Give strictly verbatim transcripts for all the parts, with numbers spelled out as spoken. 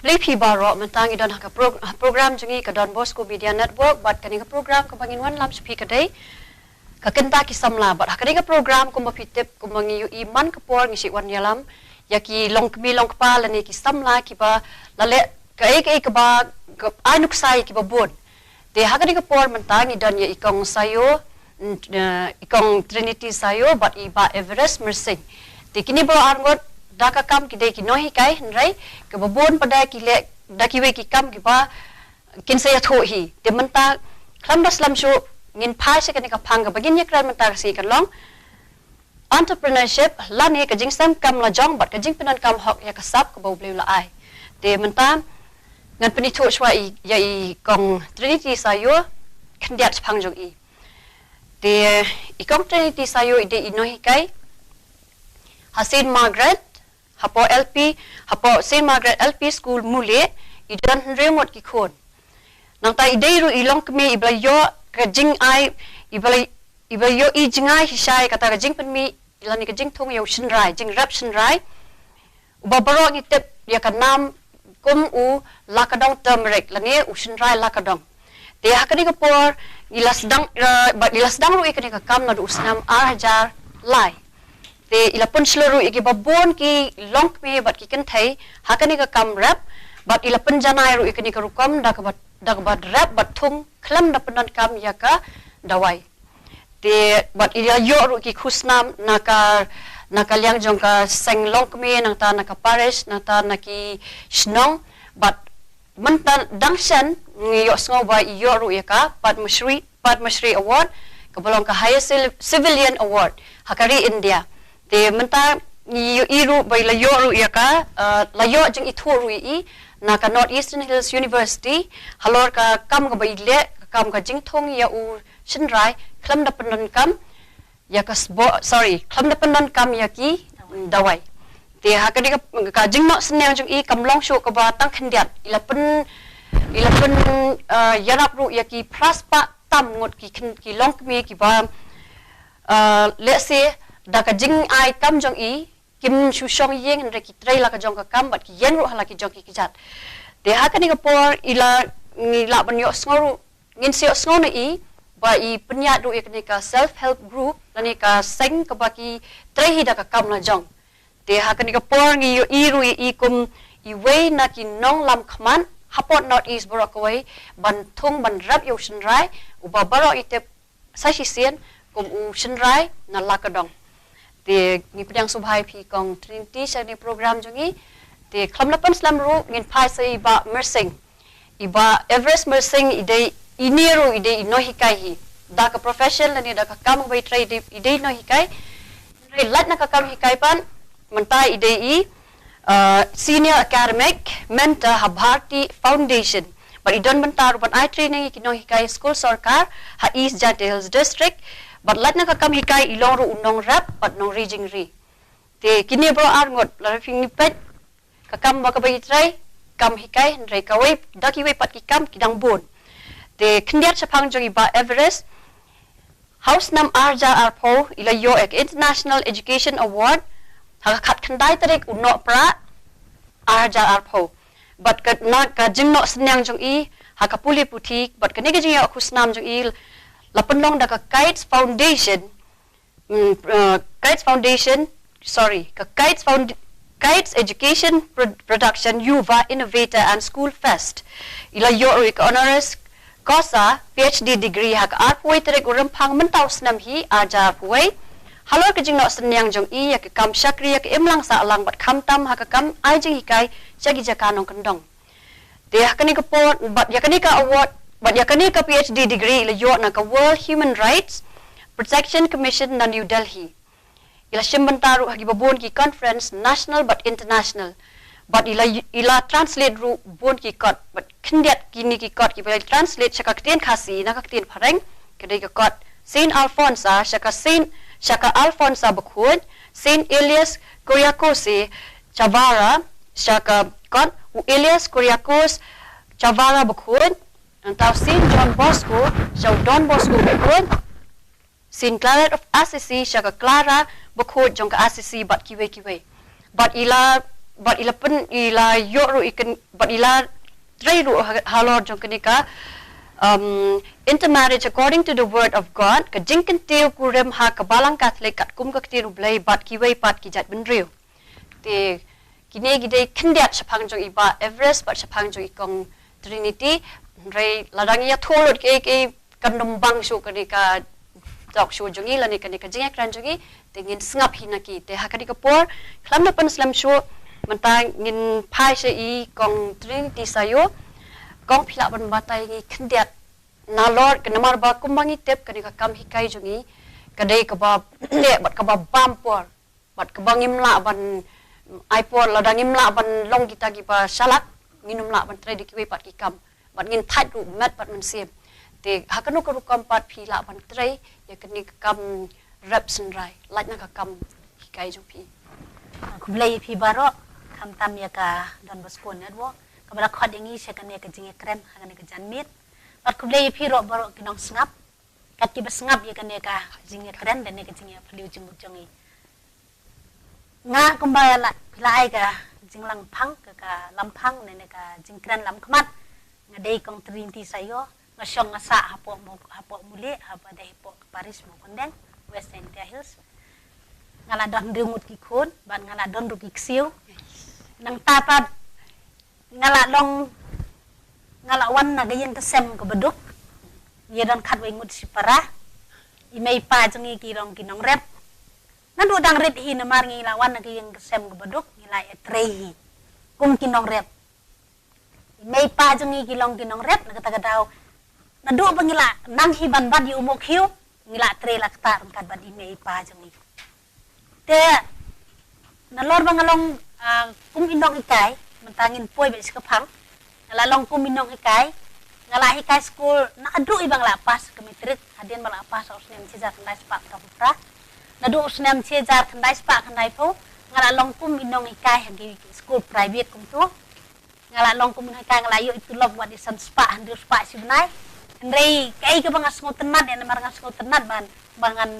Khublei phi baroh, mynta ngi don ha ka pro-, ha program jong ngi ka Don Bosco Media Network, bad kane ka program kaba ngin wanlam sha phi ka dei ka kynta ki samla. Bad ha kane ka program kumba phi tip, kumba ngi ïohi man ka por ngi shu wan ïalam ïa ki longkmie longkpa lane ki samla kiba la leh kaei kaei kaba, ka ai nuksa ïa kiba bun. Te ha kane ka por mynta ngi don ïa i Kong Sayo, n-, eh, i Kong Trinity Sayo bad i Bah Everest Mersing. Te kine baroh arngut da ka kam ki dei ki nonghikai, hynrei kaba bun pat da ki leh da kiwei ki kam kiba kin sa ïathuh hi. Te mynta khlem da slem shuh ngin phai sha kane ka phang kaba ngin ïakren mynta ka sngi, ka long entrepreneurship lane ka jingseng kam lajong bad ka jingpyndonkam hok ïa ka sap kaba U Blei u la ai. Te mynta ngan pynithuh shuwa i, ïa i Kong Trinity Sayo khyndiat shaphang jong i. Te i Kong Trinity Sayo i dei i nonghikai ha Saint Margaret, hapoh L P, hapoh Saint Margaret L P School Mule, i don hynriew ngut ki khun. Nangta i dei ruh i longkmie iba la ïoh ka jingai, iba la, iba la ïoh i jingai hi shai kata ka jingpynmih lane ka jingthung ïa u shynrai, jingrep shynrai. Uba baroh ngi tip ïa ka nam kum u Lakadong turmeric lane u shynrai Lakadong. Te ha kane ka por i la sdang, eh, bad i la sdang ruh ïa kane ka kam naduh u snem ar hajar lai. Te i la pynshlur ruh ïa kiba bun ki longkmie bad ki kynthei ha kane ka kam rep, bad i la pynjanai ruh ïa kane ka rukom da kaba, da kaba rep bad thung khlem da pyndonkam ïa ka dawai. Te bad i la ïoh ruh ki khusnam na ka, na ka liang jong ka seng longkmie, nangta na ka parish, nangta na ki shnong. Bad mynta dang shen ngi ïohsngew ba i ïoh ruh ïa ka Padma Shri, Padma Shri Award, kaba long ka highest civil-, civilian award ha ka ri India. Te mynta ngi ïohi ruh ba i la ïoh ruh ïa ka, eh, la ïoh jingithuh ruh ïa i na ka North Eastern Hills University halor ka kam kaba i leh, ka kam ka jingthung ïa u shynrai khlem da pyndonkam ïa ka sboh, sorry, khlem da pyndonkam ïa ki dawai. Te ha kane ka, ka jingnoh synñiang jong i kam long shuh kaba tang khyndiat, i la pyn, i la pyn, eh, ïarap ruh ïa ki phra spah tam ngut ki khyn-, ki longkmie kiba, eh, lehse da ka jingai kam jong i kim shu shong ïing, hynrei ki trei la ka jong ka kam bad ki ïeng ruh ha la ki jong ki kjat. Te ha kane ka por i la, ngi lah ban ïohsngew ruh, ngin sa ïohsngew na i ba i pynïaid ruh ïa kane ka self help group lane ka seng kaba ki trei hi da ka kam lajong. Te ha kane ka por ngi ïohi ruh ïa i kum iwei na ki nonglam khmat hapoh North East baroh kawei ban thung ban rep ïa u shynrai uba baroh i tip sa shisien kum u shynrai na Lakadong. Te ngi pdiang sngewbha ïa phi Kong Trinity sha kane program jong ngi. Te khlem da pynslem ruh ngin phai sha i Bah Mersing. I Bah Everest Mersing i dei, ine ruh i dei i nonghikai hi. Da ka profession lane da ka kam kaba i trei i dei, i dei nonghikai. Hynrei lait na ka kam hikai pat mynta i dei i, uh, senior academic mentor ha Bharti Foundation. Bad i don bynta ruh ban ai training ïa ki nonghikai skul sorkar ha East Jaintia Hills District. Bad lait na ka kam hikai i long ruh u nongrep bad nongri jingri. Te kine baroh arngut lada phi ngin peit ka kam ba kaba i trei, kam hikai, hynrei kawei da kiwei pat ki kam ki dang bun. Te khyndiat shaphang jong i Bah Everest, ha u snem ar hajar arphew i la ïoh ïa ka International Education Award ha ka khatkhyndai tarik u Nohprah ar hajar arphew. Bad ka, na ka jingnoh synñiang jong i ha ka pule puthi bad kane ka jingïoh khusnam jong i la pynlong da ka Kites Foundation, mm, uh, Kites Foundation, sorry, ka Kites Found-, Kites Education Pro-, Production Yuva Innovator and School Fest. I la ïoh ruh ïa ka honoris causa P H D degree ha ka arphew wei tarik u Rymphang mynta u snem hi ar hajar arphew wei. Halor ka jingnoh synñiang jong i ïa ka kam shakri ïa ka imlang sahlang bad khamtam ha ka kam ai jinghikai sha ki jaka nongkyndong. Te ha kane ka por, bad ïa kane ka award, bad ïa kane ka P H D degree i la ïoh na ka World Human Rights Protection Commission na New Delhi. I la shim bynta ruh ha kiba bun ki conference national bad international. Bad i la, i la translate ruh bun ki kot, bad khyndiat kine ki kot kiba la translate sha ka ktien Khasi na ka ktien Phareng, ka dei ka kot Saint Alphonsa, sha ka Saint, sha ka Alphonsa Bakhuid, Saint Elias Kyriacos Chavara, sha ka kot u Elias Kyriacos Chavara Bakhuid, nangta u Saint John Bosco, sha u Don Bosco Bakhuid, Saint Claret of Assisi, sha ka Clara Bakhuid jong ka Assisi bad kiwei kiwei. Bad i la Bad i la pyn i la ïoh ruh i kan bad i la trei ruh ha- halor jong kane ka um, intermarriage according to the word of God, ka jingkyntiew kurim ha ka Balang Katholik katkum ka ktien U Blei bad kiwei pat ki jait bynriew. Te kine ki dei khyndiat shaphang jong i Bah Everest bad shaphang jong i Kong Trinity. Hynrei lada ngi ïathuh lut kiei kiei kan ym bang shuh kane ka talk show jong ngi lane kane ka jingïakren jong ngi. Te ngin sngap hi na ki. Te ha kane ka por khlem da pynslem shuh, mynta ngin phai sha i Kong Trinity Sayo. Kong, phi lah ban batai ngi khyndiat nalor ka, namar ba kumba ngi tip kane ka kam hikai jong ngi ka dei kaba teh bad kaba bam por. Bad kaba ngim lah ban ai por, lada ngim lah ban long kita kiba shalak, ngin ym lah ban trei da kiwei pat ki kam. Bad ngin thait ruh met bad mynsiem. Te ha kano ka rukom pat phi lah ban trei ïa kane ka kam rep synrai, lait na ka kam hikai jong phi? Khublei ïa phi baroh, khamtam ïa ka Don Bosco Network kaba la khot ïa ngi sha kane ka jingïakren ha kane ka janmiet. Bad khublei ïa phi ruh baroh ki nongsngap, kat kiba sngap ïa kane ka jingïakren lane ka jingïaphylliew jingmut jong ngi. Nga kumba la phi la ai ka jinglang phang ka, ka lam phang lane ka jingkren lam khmat. Nga dei Kong Trinity Sayo, nga shong nga sah hapoh Mo- hapoh Mawlai, haba dei hapoh ka parish Mawkyndeng, West Jaintia Hills. Nga la don hynriew ngut ki khun bad nga la don ruh ki ksiew. Nangta pat nga la long, nga la wan na ka ïing ka sem kaba duk. Ngi don khatwei ngut shipara. I mei i pa jong ngi ki long ki nongrep. Naduh dang rit hi namar ngi la wan na ka ïing ka sem kaba duk, ngi la ïatrei hi kum ki nongrep. I mei i pa jong ngi ki long ki nongrep, na kata ka daw naduh ba ngi la nang hi ban bat ïa u mokhiew, ngi la trei la ktah ryngkat bad i mei i pa jong ngi. Te nalor ba nga long, ah, kum i nonghikai, mynta ngin poi beit sha ka phang. Nga la long kum i nonghikai, nga la hikai skul naduh i ba nga la pass ka matric, hadien ba nga la pass ha u snem shi hajar khyndai spah khyndai phew phra. Naduh u snem shi hajar khyndai spah khyndai phew, nga la long kum i nonghikai ha ki skul private kumto. Nga la long kum i nonghikai, nga la ïoh i tulop wat i san spah hynriew spah shi bnai. Hynrei kaei kaba nga sngewtynnat ïa, namar nga sngewtynnat ban ba ngan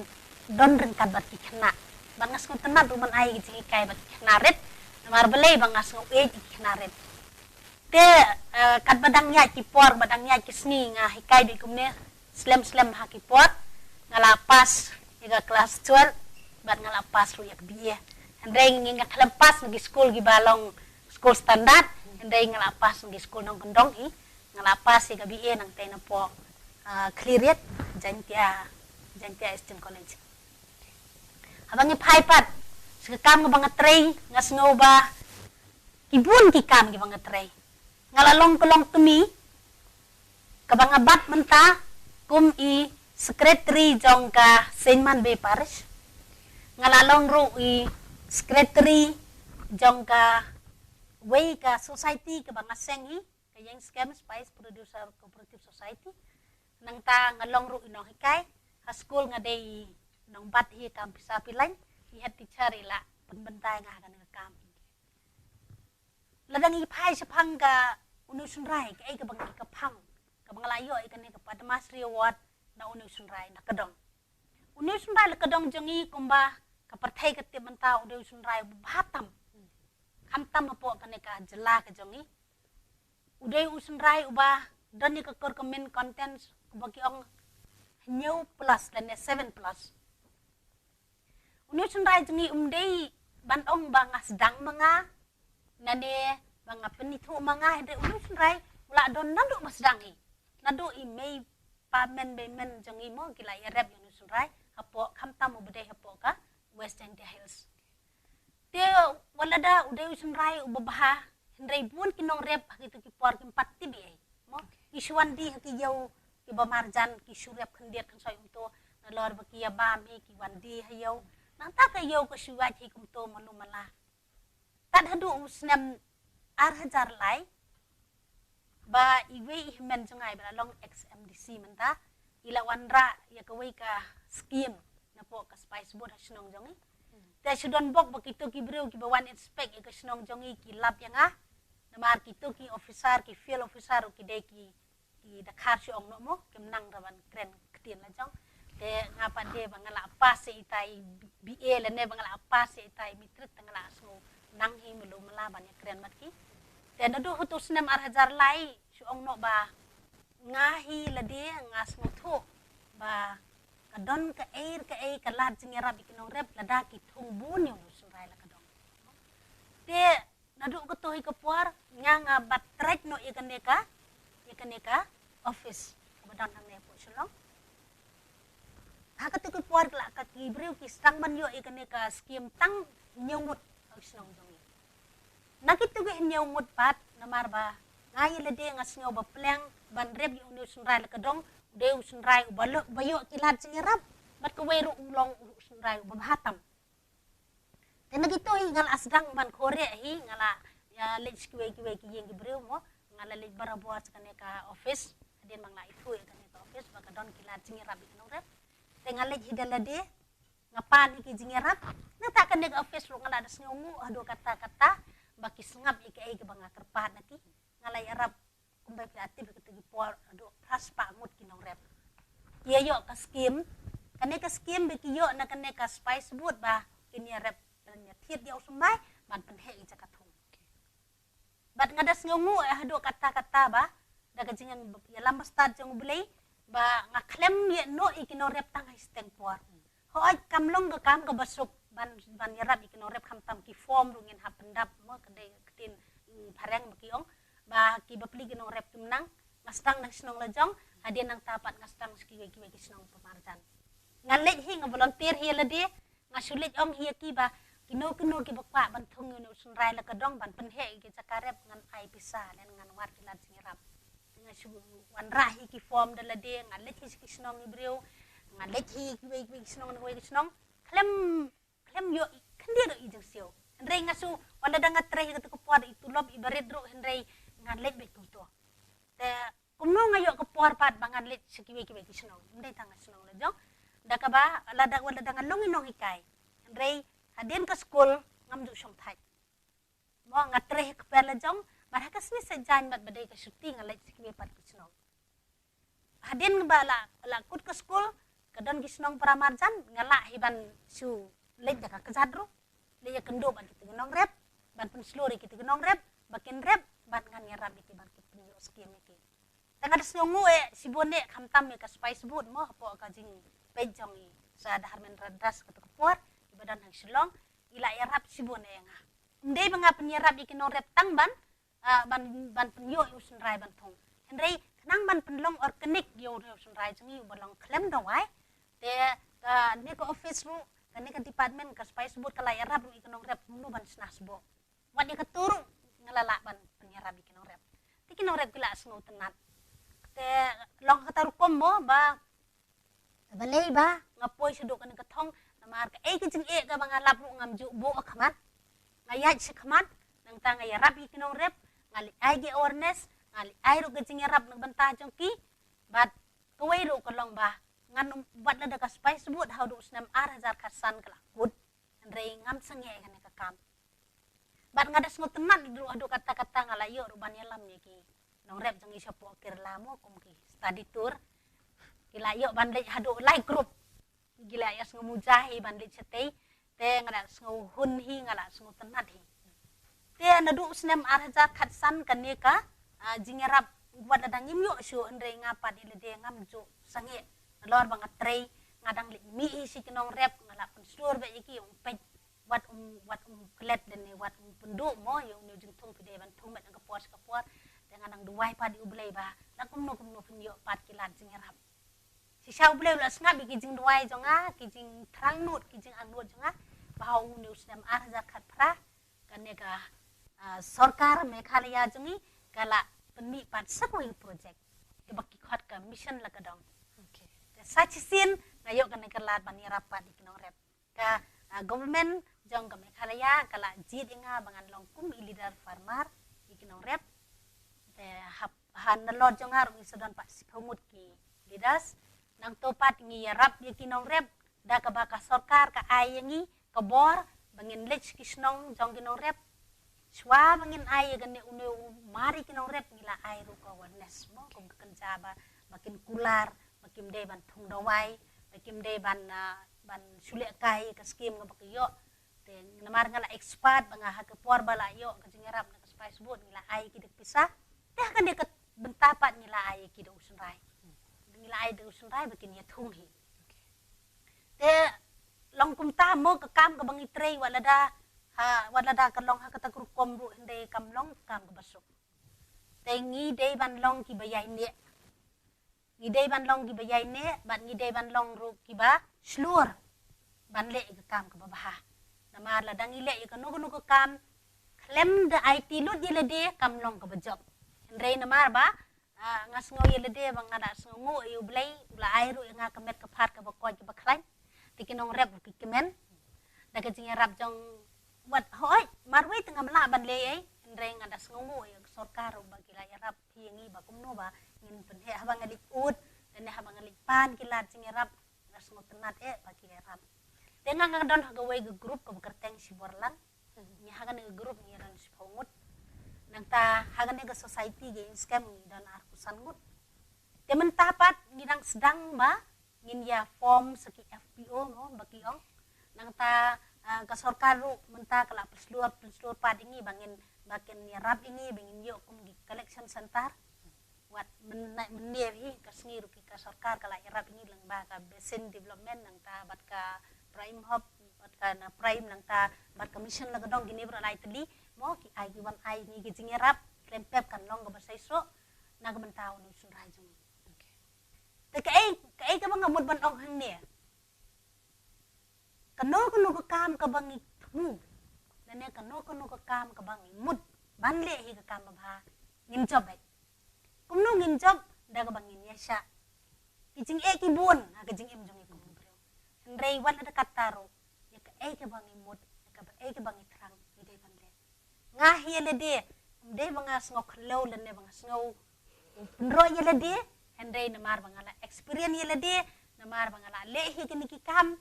don ryngkat bad ki khynnah. Bad nga sngewtynnat ruh ban ai ki jinghikai bad ki khynnah rit. Namar balei ba nga sngew ïeit ïa ki khynnah rit. Te, eh, katba dang ïaid ki por, ba dang ïaid ki sngi nga hikai beit kumne slem slem ha ki por. Nga la pass ïa ka klas twelve bad nga la pass ruh ïa ka B A. Hynrei ngi nga khlem pass na ki skul kiba long skul standard, hynrei nga la pass na ki skul nongkyndong hi. Nga la pass ïa ka B A nangta napoh, ah, Khliehriat, Jaintia, Jaintia Eastern College. Haba ngi phai pat sha ka kam kaba nga trei, nga sngew ba ki bun ki kam kiba nga trei. Nga la long ka longkmie kaba nga bat mynta kum i secretary jong ka Saint Mann Bay Parish. Nga la long ruh i secretary jong kawei ka society kaba nga seng hi, ka Ïeng Skem Spice Producer Cooperative Society. Nangta nga long ruh i nonghikai. Ha skul nga dei i nongbat hi kam pisa pilan. I head teacher i la pynbynta ïa nga ha kane ka kam. Lada ngi phai shaphang ka une u shynrai, kaei kaba ngi ka phang kaba nga la ïoh ïa kane ka Padma Shri Award na une u shynrai na ka dong. Une u shynrai la ka dong jong ngi kumba ka pyrthei ka tip mynta u dei u shynrai uba bha tam. Khamtam hapoh kane ka jylla ka jong ngi. U dei u shynrai uba don ïa ka kyrmen content kaba ki ong hynñiew plus lane seven plus. Une u shynrai jong ngi um dei ban ong ba nga sdang ma nga, nane ba nga pynithuh ma nga, hynrei une u shynrai u la don naduh ba sdang hi. Naduh i mei pa men bei men jong ngi mo ki la ïarep ïa une u shynrai hapoh khamtam uba dei hapoh ka West Jaintia Hills. Te wat lada u dei u shynrai uba bha, hynrei bun ki nongrep ha kito ki por kim pat tip ei mo. Ki shu wan die ha ki ïew kiba marjan, ki shu rep khyndiat khynsoit kumto, nalor ba ki ïa bam hi ki wan die ha ïew. Nangta ka ïew ka shu ïaid hi kumto malu mala. Tad haduh u snem ar hajar lai ba iwei i hynmen jong nga iba la long ex M D C mynta i la wanrah ïa kawei ka scheme napoh ka Spice Board ha shnong jong ngi. Te shu don bok ba kito ki briew kiba wan inspect ïa ka shnong jong ngi ki lap ïa nga. Namar kito ki officer, ki field officer ruh ki dei ki, ki dkhar shu ong noh mo, kim nang ra ban kren ktien la jong. Te nga pat de ba nga la pass ïa ita i B A lane ba nga la pass ïa ita i matric te nga la sngew nang hi melu mela ban ïakren mat ki. Te naduh hatu snem ar hajar lai shu ong noh ba nga hi lade nga sngewthuh ba ka don kaei kaei ka lad jingïarap ïa ki nongrep lada ki thung bun ïa u sngewrai la ka dong. Te naduh kato hi ka por nga nga bat trek noh ïa kane ka ïa kane ka office kaba don hangne hapoh Shillong. Ha katu ka por la ka ki briew ki sdang ban ïoh ïa kane ka skim tang hynñiew ngut ha ki shnong jong ngi. Na kitu ki hynñiew ngut pat namar ba nga ïa lade nga sngew ba pleng ban rep ïa une u sngewrai la ka dong, u dei u sngewrai uba lok ba ïoh ki lad jingïarap bad kawei ruh u long u sngewrai uba bha tam. Te na kitu hi nga la sdang ban khuareh hi nga la ïa leit sha kiwei kiwei ki ïing ki briew mo, nga la leit barabor sha kane ka office. Hadien ba nga la ithuh ïa kane ka office ba ka don ki lad jingïarap ïa ki nongrep. Te nga leit hi da lade nga pan ïa ki jingïarap. Nangta kane ka office ruh nga la da sngewnguh haduh katta katta ba ki sngap ïa kaei kaba nga kyrpad na ki. Nga la ïarap kumba phi la tip ha katu ki por haduh phra spah ngut ki nongrep ki ïa ïoh ka skim. Kane ka skim ba ki ïoh na kane ka Spice Boot ba kin ïarep ban ïathied ïa u symbai ban pynheh ïa ka jaka thung. Bad nga da sngewnguh eh haduh katta katta ba da ka jingïalam bastad jong U Blei ba nga khlem ïeh noh ïa ki nongrep tang ha shiteng por. Hooid kam long ka kam kaba suk ban ban ïarap ïa ki nongrep, khamtam ki form ruh ngin hap pyndap mo, ka dei ka ktien, mm, phareng ba ki ong ba ki bapli ki nongrep kim nang. Nga sdang na shnong la jong, hadien nangta pat nga sdang sha kiwei kiwei ki shnong ba marjan. Nga leit hi nga volunteer hi lade, nga shu leit ong hi ïa ki ba kino kino kiba kwah ban thung ïa une u sngewrai la ka dong ban pynheh ïa ki jaka rep ngan ai pisa lane ngan wad ki lad jingïarap. Nga shu wanrah hi ki form da lade, nga leit hi sha ki shnong ki briew, nga leit hi kiwei kiwei ki shnong kiwei ki shnong. Khlem khlem ïoh khyndiat ruh i jingsiew. Hynrei nga shu wan lada nga trei katu ka por i tulop i barit ruh hynrei ngan leit beit kumto. Te kumno nga ïoh ka por pat ba ngan leit sha kiwei kiwei ki shnong. Ym dei tang ha shnong la jong. Da kaba lada wan lada nga long i nonghikai. Hynrei hadien ka skul ngam ju shong thait. Mo nga trei ha kper la jong bad ha ka sngi Saitjaiñ bad ba dei ka shuti nga leit sha kiwei pat ki shnong. Hadien ba la la kut ka skul ka don ki shnong para marjan nga lah hi ban shu leit da ka kjat ruh, leit ïakynduh bad kita ki nongrep ban pynshlur ïa kita ki nongrep ba kin rep bad ngan ïarap ïa ki ban kin pynïoh skim ïa ki. Te nga da sngewnguh eh shibun eh khamtam ïa ka Spice Boot mo hapoh ka jingpeit jong i Sir Dharmendra Das katu ka por iba don ha Shillong, i la ïarap shibun eh ïa nga. Ym dei ba nga pynïarap ïa ki nongrep tang ban ah, ban ban pynïoh ïa u sngewrai ban thung. Hynrei khnang ban pynlong organic ïa u sngewrai jong ngi uba long khlem dawai. Te kane ka office ruh kane ka department ka Spice Boot ka la ïarap ruh ïa ki nongrep kumno ban shna sboh. Wat ïa katu ruh nga la lah ban pynïarap ïa ki nongrep. Te ki nongrep ki la sngewtynnat. Te long kata rukom mo ba Balei ba nga poi shaduh kane ka thong namar kaei ka jingeh kaba nga lap ruh ngam ju buh ha khmat. Nga ïaid sha khmat nangta nga ïarap ïa ki nongrep, nga leit ai ki awareness, nga leit ai ruh ka jingïarap na ka bynta jong ki. Bad kawei ruh ka long ba ngan um, wat lada ka Spice Boot haduh u snem ar hajar khatsan ka la kut, hynrei ngam sangeh ïa kane ka kam. Bad nga da sngewtynnat ruh haduh katta katta nga la ïoh ruh ban ïalam ïa ki nongrep jong ngi shapoh Kerala mo kum ki study tour. Ki la ïoh ban leit haduh lai group. Ki la ïoh sngew muja hi ban leit shatei. Te nga la sngew hun hi, nga la sngewtynnat hi. Te naduh u snem ar hajar khatsan kane ka ah, jingïarap wat lada ngim ïoh shuh hynrei nga pat ïa lade ngam ju sangeh. Nalor ba nga trei nga dang leit mih hi sha ki nongrep, nga la pynshlur beit ïa ki, ong peit wat um wat um klet lane wat um pynduh mo ïa une u jingthung phi dei ban thung met na ka por sha ka por. Te nga dang duwai pat ïa U Blei ba la kumno kumno phin ïoh pat ki lad jingïarap. Shisha U Blei u la sngap ïa ki jingduwai jong nga, ki jingthrang nud, ki jingangnud jong nga ba ha une u snem ar hajar khatphra kane ka ah, sorkar Meghalaya jong ngi ka la pynmih pat sa kawei project kaba ki khot ka mission la ka dong. Okay. Te sa shisien nga ïoh kane ka lad ban ïarap pat ïa ki nongrep. Ka ah, government jong ka Meghalaya ka la jied ïa nga ba ngan long kum i leader farmer ïa ki nongrep. Te hap ha nalor jong nga ruh ngi sa don pat shiphew ngut ki leaders. Nangto pat ngi ïarap ïa ki nongrep da kaba ka sorkar ka ai ïa ngi ka bor ba ngin leit sha ki shnong jong ki nongrep. Shuwa ba ngin ai ïa kane une u mar ïa ki nongrep ngi la ai ruh ka awareness mo kum ka kynja ba ba kin kular, ba kim dei ban thung dawai, ba kim dei ban ah, ban shu lehkai ïa ka skim kaba ki ïoh. Namar nga la expert ba nga ha ka por ba la ïoh ka jingïarap na ka Spice Board, ngi la ai ki da ka pisa. Te ha kane ka bynta pat ngi la ai ki da u synrai. Ngi la ai da u synrai ba kin ïathung hi. Te long kumta mo ka kam kaba ngi trei, wat lada ha, wat lada ka long ha kata ka rukom ruh hynrei kam long ka kam kaba suk. Te ngi dei ban long kiba ïaineh. Ngi dei ban long kiba ïaineh, bad ngi dei ban long ruh kiba shlur ban leh ïa ka kam kaba bha. Namar lada ngi leh ïa kano kano ka kam khlem da aiti lut ïa lade, kam long kaba jop. Hynrei namar ba, ah, nga sngew ïa lade ba nga da sngewnguh ïa U Blei, u la ai ruh ïa nga ka met ka phad kaba koit kaba khlaiñ. Te ki nongrep ruh ki kmen da ka jingïarap jong, wat hooid, marwei te ngam lah ban leh ei, hynrei nga da sngewnguh ïa ka sorkar ruh ba ki la ïarap ïa ngi ba kumno ba ngin pynheh haba nga leit ud, lane haba nga leit pan ki lad jingïarap, nga sngewtynnat eh ba ki ïarap. Te nga, nga don ha kawei ka group kaba kyrteng Shibor Lang. Ngi ha kane ka group ngi don shiphew ngut. Nangta ha kane ka society ka Inskhem ngi don arphew san ngut. Te mynta pat ngi dang sdang ba ngin ïa form sa ki F P O mo ba ki ong. Nangta, ah, ka sorkar ruh mynta ka la pynshlur, pynshlur pat ïa ngi ba ngin, ba kin ïarap ïa ngi ba ngin ïoh kum ki collection center. Wat myn-, mynne hi ka sngi ruh ki ka sorkar ka la ïarap ïa ngi lyngba ka Basin Development nangta bad ka Prime Hub, bad ka na Prime nangta bad ka Mission Lyngdoh, kine baroh lai tylli mo ki ai, ki wan ai ïa ngi ki jingïarap khlem pep, kan long kaba seisoh na ka bynta une u synrai jong ngi. Te kaei, kaei kaba nga mut ban ong hangne? Kano kano ka kam kaba ngi thmu, lane kano kano ka kam kaba ngi mut ban leh hi ka kam babha, ngin jop beit. Kumno ngin jop? Da kaba ngin ïaishah. Ki jingeh ki bun ha ka jingim jong ngi kum u briew. Hynrei wat la da katta ruh, ïa kaei kaba ngi mut, ïa kaei kaba ngi thrang, ngi dei ban leh. Nga hi ïa lade, ym dei ba nga sngew khlaw lane ba nga sngew pynroh ïa lade, hynrei namar ba nga la experience ïa lade, namar ba nga la leh hi kine ki kam,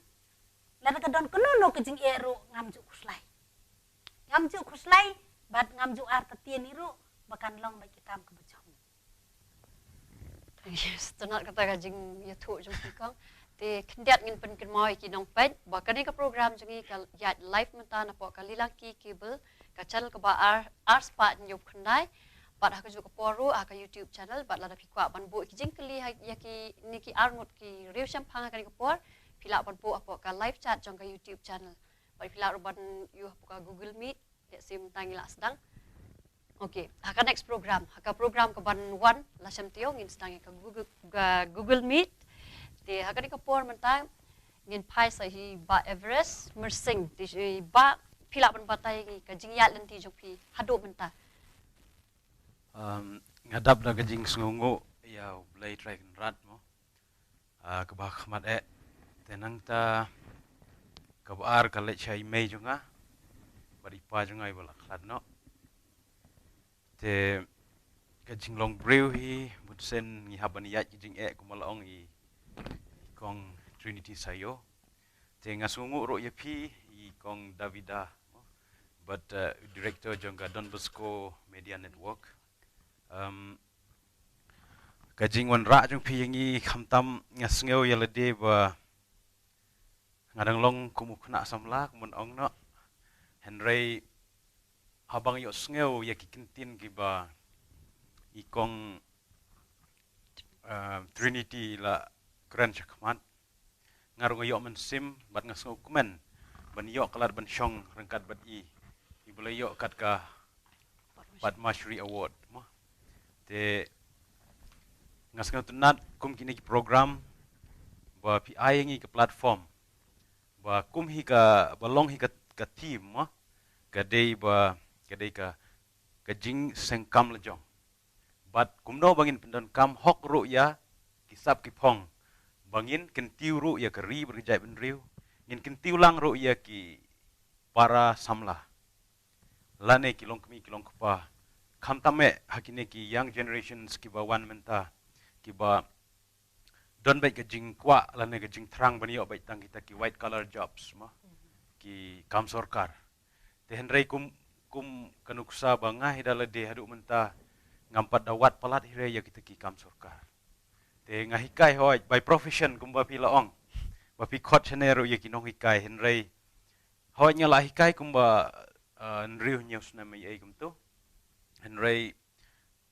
lada ka don kano kano ka jingeh ruh ngam ju khuslai. Ngam ju khuslai, bad ngam ju artatien hi ruh ba kan long bad ki kam kaba jop. Yes, tang kata ka jingïathuh jong phi kong. Te khyndiat ngin pynkynmaw ïa ki nongpeit ba kane ka program jong ngi ka ïaid live mynta napoh ka Lilang Ki Cable, ka channel kaba ar, ar spah hynñiew phew khyndai. Bad ha kajuh ka por ruh ha ka YouTube channel, bad lada phi kwah ban buh ki jingkylli ha, ïa kine ki arngut ki riew shemphang ha kane ka por, phi lah ban buh hapoh ka live chat jong ka YouTube channel. Bad phi lah ruh ban ïoh hapoh ka Google Meet, lehse mynta ngi lah sdang. Okay, ha ka next program, ha ka program kaban wan la shem taïew ngin sdang ïa ka Google, ka Google Meet. Te ha kane ka por mynta ngin phai sa hi Bah Everest Myrsing. Te hi Bah, phi lah ban batai ïa ngi ka jingïaid lynti jong phi haduh mynta. Um, nga dap da ka jingsngewnguh ïa U Blei Trai Kynrad mo. Ah, kaba khmat eh. Te nangta kaba ar ka leit sha i mei jong nga bad i pa jong nga iba la khlad noh. Te ka jinglong briew hi, bun sien ngi hap ban ïaid ki jingeh kumba la ong i, i kong Trinity Sayo. Te nga sngewnguh ruh ïa phi i kong Davida bad, uh, director jong ka Don Bosco Media Network. Um, ka jingwanrah jong phi ïa ngi khamtam nga sngew ïa lade ba nga dang long kum u khynnah samla kumba ong noh. Hynrei haba nga ïohsngew ïa ki ktien kiba i kong, uh, Trinity la kren shakhmat, nga ruh nga ïoh mynsiem bad nga sngewkmen ban ïoh ka lad ban shong ryngkat bad i, iba la ïoh kat ka Padma Shri Award mo. Te nga sngewtynnat kum kine ki program ba phi ai ïa ngi ka platform ba kum hi ka, ba long hi ka, ka theme mo, ka dei ba, ka dei ka, ka jingseng kam lajong. Bad kumno ba ngin pyndonkam hok ruh ïa ki sap ki phong, ba ngin kyntiew ruh ïa ka ri bad ka jaitbynriew, ngin kyntiew lang ruh ïa ki para samla lane ki longkmie ki longkpa, khamtam eh ha kine ki young generations kiba wan mynta, kiba don beit ka jingkwah lane ka jingthrang ban ïoh beit tang kita ki white collar jobs mo, ki kam sorkar. Te hynrei kum, kum ka nuksa ba nga hi da lade haduh mynta ngam pat da wad palat hi re ïa kita ki kam sorkar. Te nga hikai hooid by profession kumba phi la ong, ba phi khot shane ruh ïa ki nonghikai, hynrei Hooid, nga la hikai kumba, uh, hynriew hynñiew snem ïa kumto. Hynrei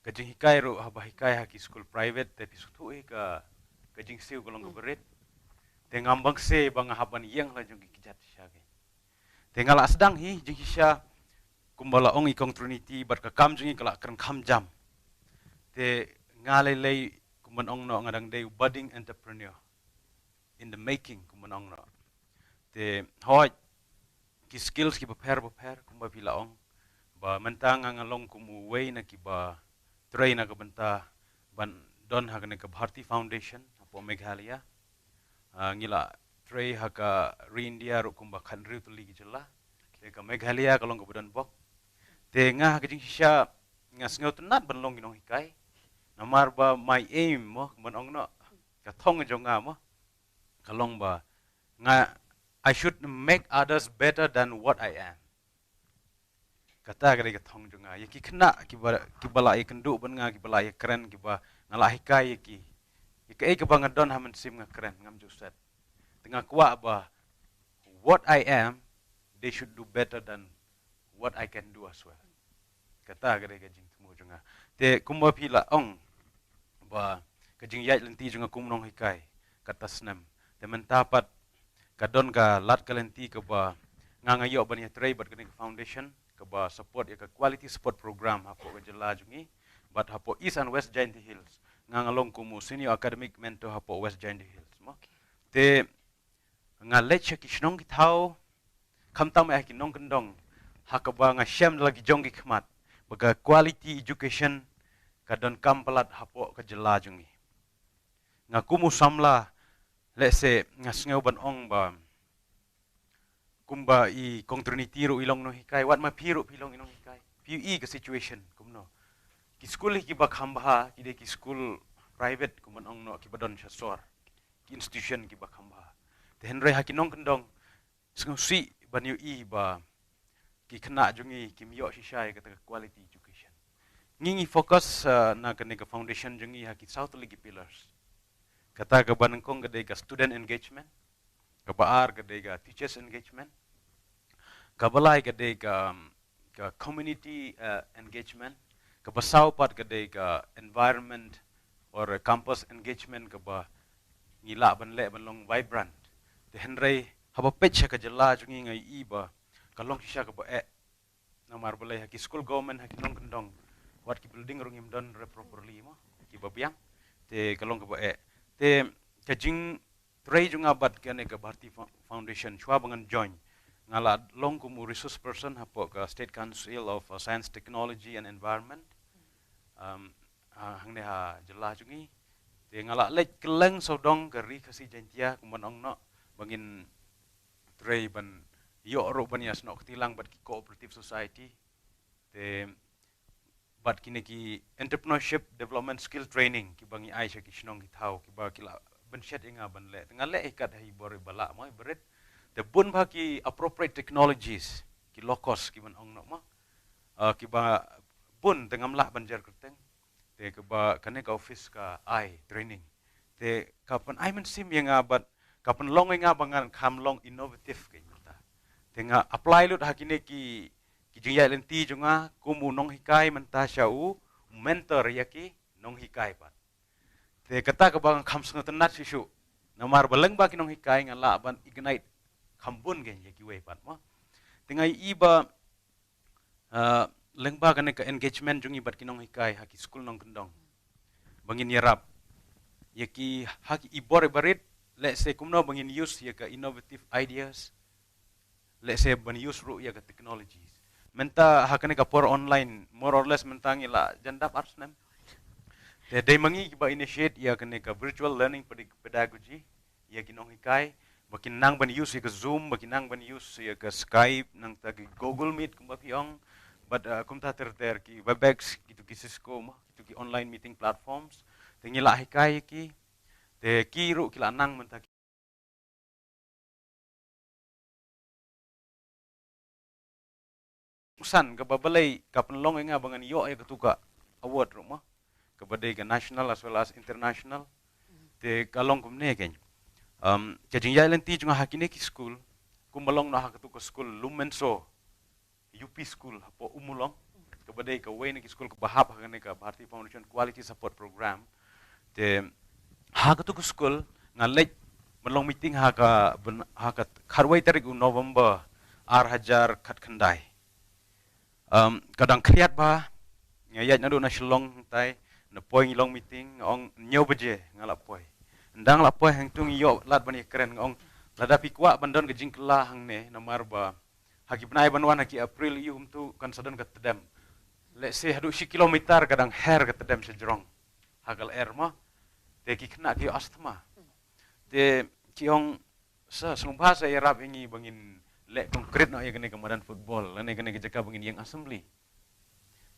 ka jinghikai ruh haba hikai ha ki skul private te phi sngewthuh hi ka, ka jingsiew ka long kaba rit. Te ngam bang se ba nga hap ban ïeng la jong ki kjat shisha ki. Te nga la sdang hi jingshisha kumba la ong i Kong Trinity bad ka kam jong i ka la kren kham jam. Te nga lei lei kumban ong noh nga dang dei budding entrepreneur in the making kumban ong noh. Te hooid ki skills kiba pher ba pher kumba phi la ong ba mynta nga nga long kum uwei na kiba trei na ka bynta ban don ha kane ka Bharti Foundation hapoh Meghalaya. Ah, ngi la trei ha ka ri India ruh kumba khathynriew tylli ki jylla. Te ka Meghalaya ka long kaba don bok. Te nga ha ka jingshisha nga sngewtynnat ban long ki nonghikai. Namar ba my aim mo kumban ong noh ka thong jong nga mo ka long ba nga, I should make others better than what I am. Kata ka dei ka thong jong nga. Ïa ki khynnah kiba, kiba la ïakynduh bad nga, kiba la ïakren, kiba nga la hikai ïa ki, ïa kaei kaba nga don ha mynsiem nga kren, ngam ju set. Te nga kwah ba what I am, they should do better than what I can do as well. Kata ka dei ka jingthmu jong nga. Te kumba phi la ong ba ka jingïaid lynti jong nga kum nonghikai kata snem. Te mynta pat ka don ka lad ka lynti kaba nga nga ïoh ban ïatrei bad kane ka foundation kaba support ïa ka quality support program hapoh ka jylla jong ngi bad hapoh East and West Jaintia Hills. Nga nga long kum u senior academic mentor hapoh West Jaintia Hills mo. Te nga leit sha ki shnong ki thaw, khamtam eh ha ki nongkyndong, ha kaba nga shem da la ki jong ki khmat ba ka quality education ka donkam palat hapoh ka jylla jong ngi. Nga kum u samla, lehse nga sngew ban ong ba kumba i Kong Trinity ruh i long nonghikai, wat ma phi ruh phi long i nonghikai. Phi i ka situation kumno? Ki skul hi kiba kham bha ki dei ki skul private kumban ong noh kiba don sha sor, ki institution kiba kham bha. Te hynrei ha ki nongkyndong sngewsih ban ïohi ba ki khynnah jong ngi kim ïoh shisha ïa kata ka quality education. Ngi ngi focus, uh, na kane ka foundation jong ngi ha ki saw tylli ki pillars. Kata kaba nyngkong ka dei ka student engagement, kaba ar ka dei ka teachers engagement, kaba lai ka dei ka, um, ka community, uh, engagement, kaba saw pat ka dei ka environment or campus engagement kaba ngi lah ban leh ban long vibrant. Te hynrei haba peit sha ka jylla jong ngi nga i ba ka long shisha kaba eh. Namar balei ha ki skul government ha ki nongkyndong wat ki building ruh ngim don re properly mo, kiba biang. Te ka long kaba eh. Te ka jingtrei jong nga bad kane ka Bharti Fo-, Foundation shuwa ba ngan join, nga la long kum u resource person hapoh ka State Council of, uh, Science, Technology and Environment. Um, ha, hangne ha jylla jong ngi. Te nga la leit kylleng sawdong ka Ri Khasi Jaiñtia kumban ong noh ba ngin trei ban ïoh ruh ban ïasnoh kti lang bad ki cooperative society. Te bad kine ki entrepreneurship development skill training kiba ngi ai sha ki shnong ki thaw kiba ki la bynshet ïa nga ban leh. Te nga leh ïa kat ha i bor iba lah mo iba rit. Te bun bha ki appropriate technologies, ki low cost kiban ong noh mo. Ah, kiba bun te ngam lah ban jer kyrteng. Te kaba kane ka office ka ai training. Te ka pynai mynsiem ïa nga bad ka pynlong ïa nga ba ngan kham long innovative ka mynta. Te nga apply lut ha kine ki, ki jingïaid lynti jong nga kum u nonghikai mynta sha u mentor ïa ki nonghikai pat. Te kata kaba nga kham sngewtynnat shisha. Namar ba lyngba ki nonghikai nga lah ban ignite kham bun kein ïa kiwei pat mo. Te nga i ba, uh, lyngba kane ka engagement jong ngi bad ki nonghikai ha ki skul nongkyndong ba ngin ïarap ïa ki ha ki i bor iba rit, lehse kumno ba ngin use ïa ka innovative ideas, lehse ban use ruh ïa ka technologies. Mynta ha kane ka por online more or less mynta ngi la jan dap ar snem. Te dei ma ngi kiba initiate ïa kane ka virtual learning pedi-, pedagogy ïa ki nonghikai, ba kin nang ban use ïa ka Zoom, ba kin nang ban use ïa ka Skype, nangta ki Google Meet kumba phi ong, bad, uh, kumta ter ter ki Webex, kitu ki Cisco mo, kitu ki online meeting platforms. Te ngi la hikai ïa ki, te ki ruh ki la nang mynta ki. Usan kaba balei ka pynlong ïa nga ba ngan ïoh ïa katu ka award ruh mo, kaba dei ka national as well as international. Te ka long kumne kein. Um, ka jingïaid lynti jong nga ha kine ki skul kumba long noh ha katu ka skul Lumenso U P school hapoh Ummulong, kaba dei kawei na ki skul kaba hap ha kane ka Bharati Foundation Quality Support Program. Te ha katu ka skul nga leit ban long meeting ha ka, ha ka khatwei tarik u November ar hajar khatkhyndai. Um, ka dang khriat bha, nga ïaid naduh na Shillong hangtai, na poi ngi long meeting, nga ong hynñiew baje nga la poi. Ynda nga la poi hangtu ngi ïoh lad ban ïakren, nga ong lada phi kwah ban don ka jingkylla hangne, namar ba ha ki bnai ban wan ha ki April ïa kumtu kan sa don ka tdem. Let's say haduh shi kilometer ka dang her ka tdem sha jrong ha ka lyer mo. Te ki khynnah ki ïoh asthma. Te ki ong sa sngewbha sa ïarap ïa ngi ba ngin leh concrete noh ïa kane ka madan football lane kane ka jaka ba ngin ïeng assembly.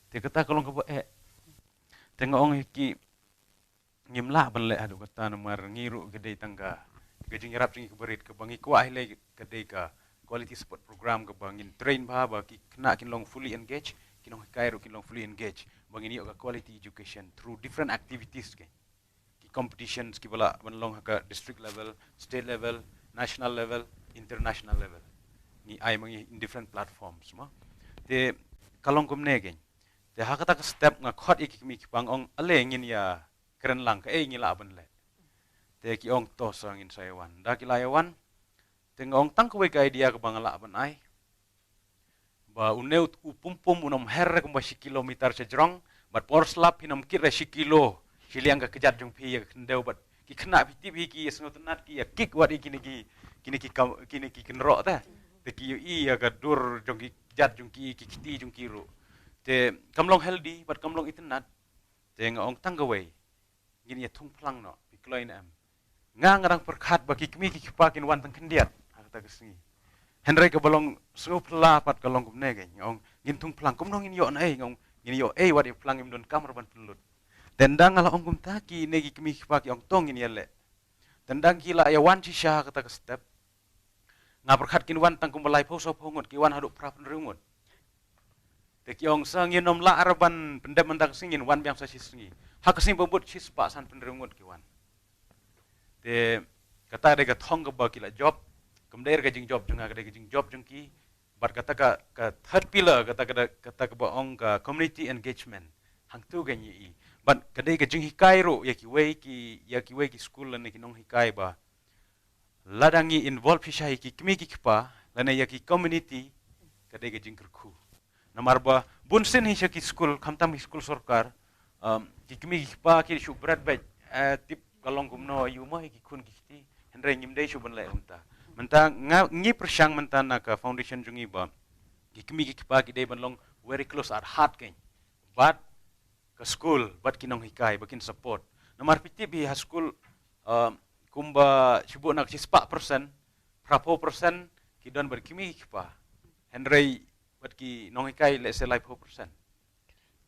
Te kata ka long kaba eh. Te nga ong ïa ki ngim lah ban leh haduh katta namar ngi ruh ka dei tang ka, ka jingïarap jong ngi kaba rit, kaba ngi kwah hi lei ka dei ka quality support program kaba ngin train bha ba ki khynnah kin long fully engaged, ki nonghikai ruh kin long fully engaged, ba ngin ïoh ka quality education through different activities, ki, ki competitions kiba lah ban long ha ka district level, state level, national level, international level. Ngi ai ma ngi in different platforms mo. Te ka long kumne, ki. Te ha kata ka step nga khot ïa ki kmie ki kpa, nga ong ale ngin ïa kren lang kaei ngi lah ban leh. Te ki ong to sa ngin sa ïa wan. Ynda ki la ïa wan, te nga ong tang kawei ka idea kaba nga lah ban ai, ba une u pum pum un ym her kumba shi kilometer sha jrong, bad por slap phin ym kit re shi kilo shiliang ka kjat jong phi ïa ka khyndew, bad ki khynnah phi tip hi ki ïa sngewtynnat, ki ïa kick wat ïa kine ki, kine ki kam, kine ki kynroh te. Te ki ïohi ïa ka dur jong ki kjat jong ki, ki kti jong ki ruh. Te kam long healthy bad kam long itynnat. Te nga ong tang kawei, ngin ïa thung phlang noh, phi kloi ne em? Nga, nga dang pyrkhat ba ki kmie ki kpa kin wan tang khyndiat ha kata ka sngi. Hynrei kaba long sngewphylla pat ka long kumne, ki, nga ong ngin thung phlang, kumno ngin ïoh naei? Nga ong ngin ïoh ei wat ïa phlang, im don kamra ban pynlut. Te ynda nga la ong kumta, kine ki kmie ki kpa ki ong to ngin ïa leh. Te ynda ki la ïa wan shisha ha kata ka step, nga pyrkhat kin wan tang kumba laiphew sawphew ngut, ki wan haduh phra phew hynriew ngut. Te ki ong sa ngin ym lah re ban pyndep mynta ka sngi, ngin wan biang sa shi sngi. Ha ka sngi ba bud shispah san phew hynriew ngut ki wan. Te kata dei ka thong kaba ki la jop. Kam dei re ka jingjop jong nga, ka dei ka jingjop jong ki. Bad kata ka, ka third pillar, kata ka, kata kaba ong ka community engagement, hangtu ka ngi i. Bad ka dei ka jinghikai ruh ïa kiwei ki, ïa kiwei ki skul lane ki nonghikai ba lada ngi involve shisha ïa ki kmie ki kpa lane ïa ki community, ka dei ka jingkyrkhu. Namar ba bun sien hi sha ki skul, khamtam ki skul sorkar, um, ki kmie ki kpa ki shu bret beit, eh, tip ka long kumno ïa u ma ïa ki khun ki kti, hynrei ngim dei shuh ban leh kumta. Mynta nga, ngi pyrshang mynta na ka foundation jong ngi ba ki kmie ki kpa ki dei ban long very close at heart, ki, bad ka skul bad ki nonghikai ba kin support. Namar phi tip hi ha skul, um, kumba shibun na ka shispah percent, phraphew percent ki don bad ki kmie ki kpa. Hynrei bad ki nonghikai, let's say, laiphew percent.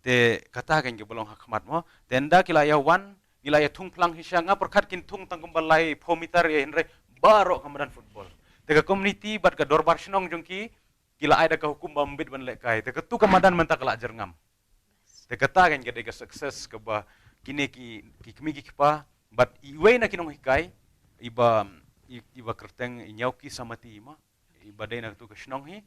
Te kata ka ngi ba long ha khmat mo. Te ynda ki la ïa wan, ngi la ïa thung phlang shisha, nga pyrkhat kin thung tang kumba laiphew meter ïa, hynrei baroh ka madan football. Te ka community bad ka dorbar shnong jong ki, ki la ai da ka hukum ba ym bit ban lehkai. Te katu ka madan mynta ka la jyrngam. Te kata ka ngi ka dei ka success kaba kine ki, ki kmie ki kpa bad iwei na ki nonghikai, iba, i, iba kyrteng i Ñiawki Samati ma, iba dei na katu ka shnong hi.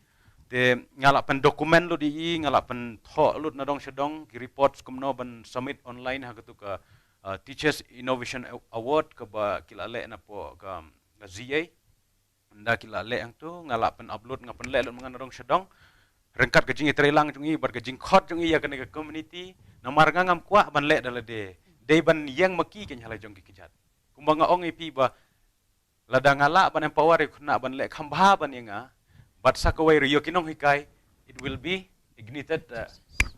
Te nga la pyn document lut i, nga la pynthoh lut na dong sha dong ki reports kumno ban submit online ha katu ka, uh, Teachers Innovation Award kaba ki la leh na pdeng ka, ka Z A. Ynda ki la leh hangtu, nga la pyn upload, nga pynleh lut ma nga na dong sha dong. Ryngkat ka jingïatreilang jong i bad ka jingkhot jong i ïa kane ka community, namar nga ngam kwah ban leh da lade. Dei ban ïeng ma ki, ki ïeng ha la jong ki kjat. Kumba nga ong ïa phi ba lada nga lah ban empower ïa u khynnah ban leh kham bha ban ïa nga, bad sa kawei ruh ïa ki nonghikai, it will be ignited, uh,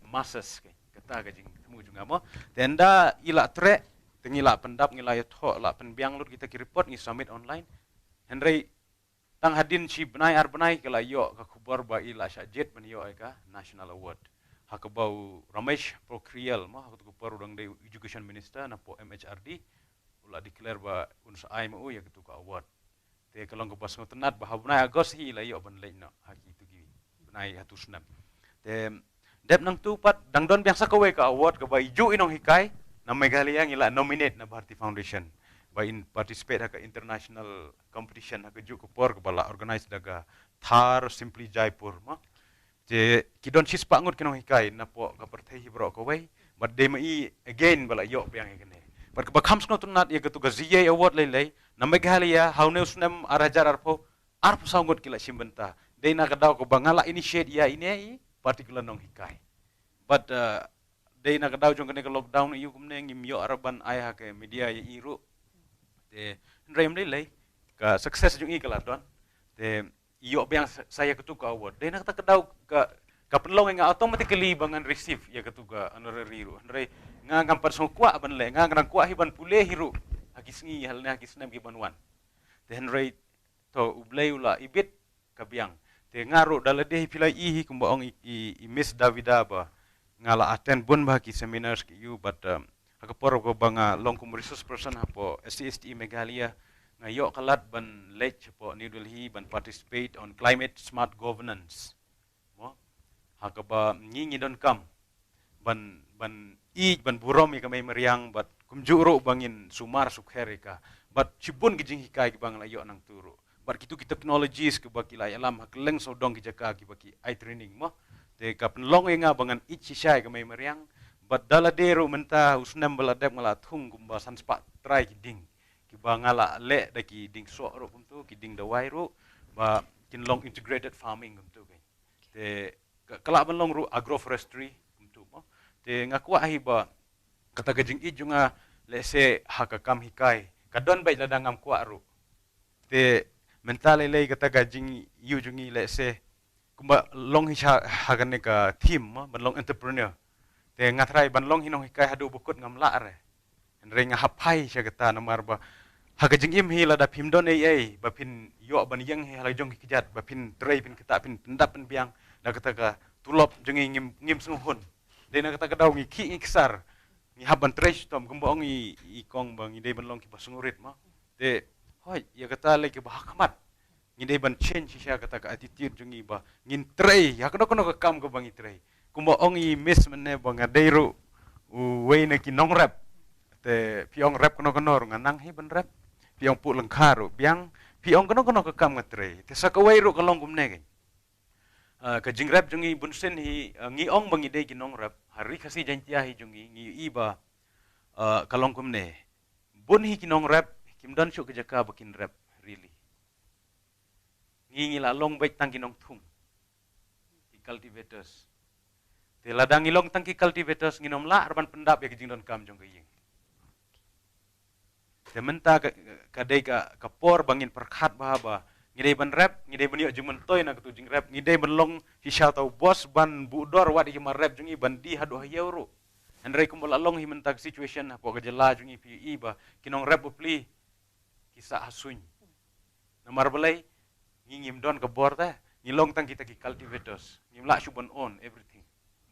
masses, ki. Kata ka jingthmu jong nga mo. Te ynda i la treh, te ngi la pyndap, ngi la ïathoh, la pynbiang lut kita ki report, ngi submit online. Hynrei tang hadien shi bnai ar bnai ki la ïoh ka khubor ba i la shah jied ban ïoh ïa ka National Award. Ha kaba u Ramesh Pokhriyal mo, ha katu ka por u dang dei u Education Minister na pdeng M H R D, u la declare ba un sa ai ma u ïa katu ka award. Te ka long kaba sngewtynnat ba ha u bnai August hi i la ïoh ban leit noh ha kitu ki bnai ha utu u snem. Te dep nangtu pat dang don biang sa kawei ka award kaba i juh i nonghikai na Meghalaya ngi la nominate na Bharati Foundation. ba in participate ha ka international competition ha ka juk ka por kaba la organize da ka Thar Simply Jaipur, mo. Te ki don shispah ngut ki nonghikai napoh ka pyrthei hi baroh kawei. Bad dei ma i again ba la ïoh biang ïa kane. Bad kaba kham sngewtynnat ïa katu ka Ziyei Award lei lei na Meghalaya ha une u snem ar hajar arphew, arphew saw ngut ki la shim bynta. Dei na ka daw kaba nga la initiate ïa ine i particular nonghikai. Bad, uh, dei na ka daw jong kane ka lockdown ïa kumne ngim ïoh ruh ban ai ha ka media ïa i ruh. Te hynrei ym lei lei ka success jong i ka la don. Te ïoh biang sa, sa ïa katu ka award. Dei na kata ka daw ka, ka pynlong ïa nga automatically ba ngan receive ïa katu ka honorary ruh. Hynrei nga ngam pat sngewkwah ban leh, nga nga dang kwah hi ban pule hi ruh ha ki sngi, ha lane ha ki snem ki ban wan. Te hynrei to U Blei u la ibit ka biang. Te nga ruh da lade hi phi la i hi kumba ong i, i, i Miss Davida ba nga la attend bun bha ki seminars ki ïu, but, um, ha ka por kaba nga long kum resource person hapoh S C S T E Meghalaya, nga ïoh ka lad ban leit hapoh New Delhi ban participate on climate smart governance. Mo? Ha kaba ngi ngi donkam ban, ban ïeit, ban burom ïa ka mei mariang, bad kumjuh ruh ba ngin sumar sukher ïa ka. Bad shibun ki jinghikai kiba nga la ïoh nangtu ruh. Bad kitu ki technologies kiba ki la ïalam ha kylleng sawdong ki jaka kiba ki ai training, mo. Te ka pynlong ïa nga ba ngan ïeit shisha ïa ka mei mariang. Bad da lade ruh mynta u snem ba la dep nga la thung kumba san spah trai ki dieng. Kiba nga la leh da ki dieng soh ruh kumtu, ki dieng dawai ruh, ba kin long integrated farming kumtu kan. Te ka, ka lah ban long ruh agroforestry kumtu, mo. Te nga kwah hi ba kata ka jingïeit jong nga, lehse ha ka kam hikai ka don beit lada ngam kwah ruh. Te mynta lei lei kata ka jingïeit jong ngi, lehse kumba long hi sha ha kane ka theme, mo, ban long entrepreneur. Te nga trai ban long hi nonghikai haduh ba kut ngam lah re. Hynrei nga hap phai sha kata namar ba ha ka jingim hi lada phim don ei ei ba phin ïoh ban ïeng hi ha la jong ki kjat, ba phin trei, phin ktah, phin pyndap pynbiang, da kata ka tulop jong ngi ngim, ngim sngewhun. Dei na kata ka daw ngi khih ngi ksar, ngi hap ban trei shitom kumba ong i, i kong ba ngi dei ban long kiba sngewrit, mo. Te hooid ïa kata lei kiba ha khmat. Ngi dei ban change shisha kata ka attitude jong ngi ba ngin trei ïa kano kano ka kam kaba ngi trei. Kumba ong i Miss mynne ba nga dei ruh uwei na ki nongrep. Te phi ong rep kano kano ruh nga nang hi ban rep. Phi ong puh lyngkha ruh biang, phi ong kano kano ka kam nga trei. Te sa kawei ruh ka long kumne kan. Ah, ka jingrep jong ngi bunsien hi, ah, ngi ong ba ngi dei ki nongrep. Ha Ri Khasi Jaiñtia hi jong ngi, ngi i ba, ah, ka long kumne. Bun hi ki nongrep kim don shuh ka jaka ba kin rep, really. Ngi ngi la long beit tang ki nongthung, ki cultivators. Te lada ngi long tang ki cultivators ngin ym lah ruh ban pyndap ïa ki jingdonkam jong ka ïing. Te mynta ka, ka dei ka, ka por ba ngin pyrkhat bha ba ngi dei ban rep, ngi dei ban ïoh jingmyntoi na katu jingrep, ngi dei ban long shisha uta u boss ban buh dor wat ïa ki mar rep jong ngi ban die haduh ha ïew ruh. Hynrei kumba la long hi mynta ka situation hapoh ka jylla jong ngi, phi i ba ki nongrep bapli ki sah ha suiñ. Namar balei? Ngi ngim don ka bor te, ngi long tang kita ki cultivators, ngim lah shuh ban own everything.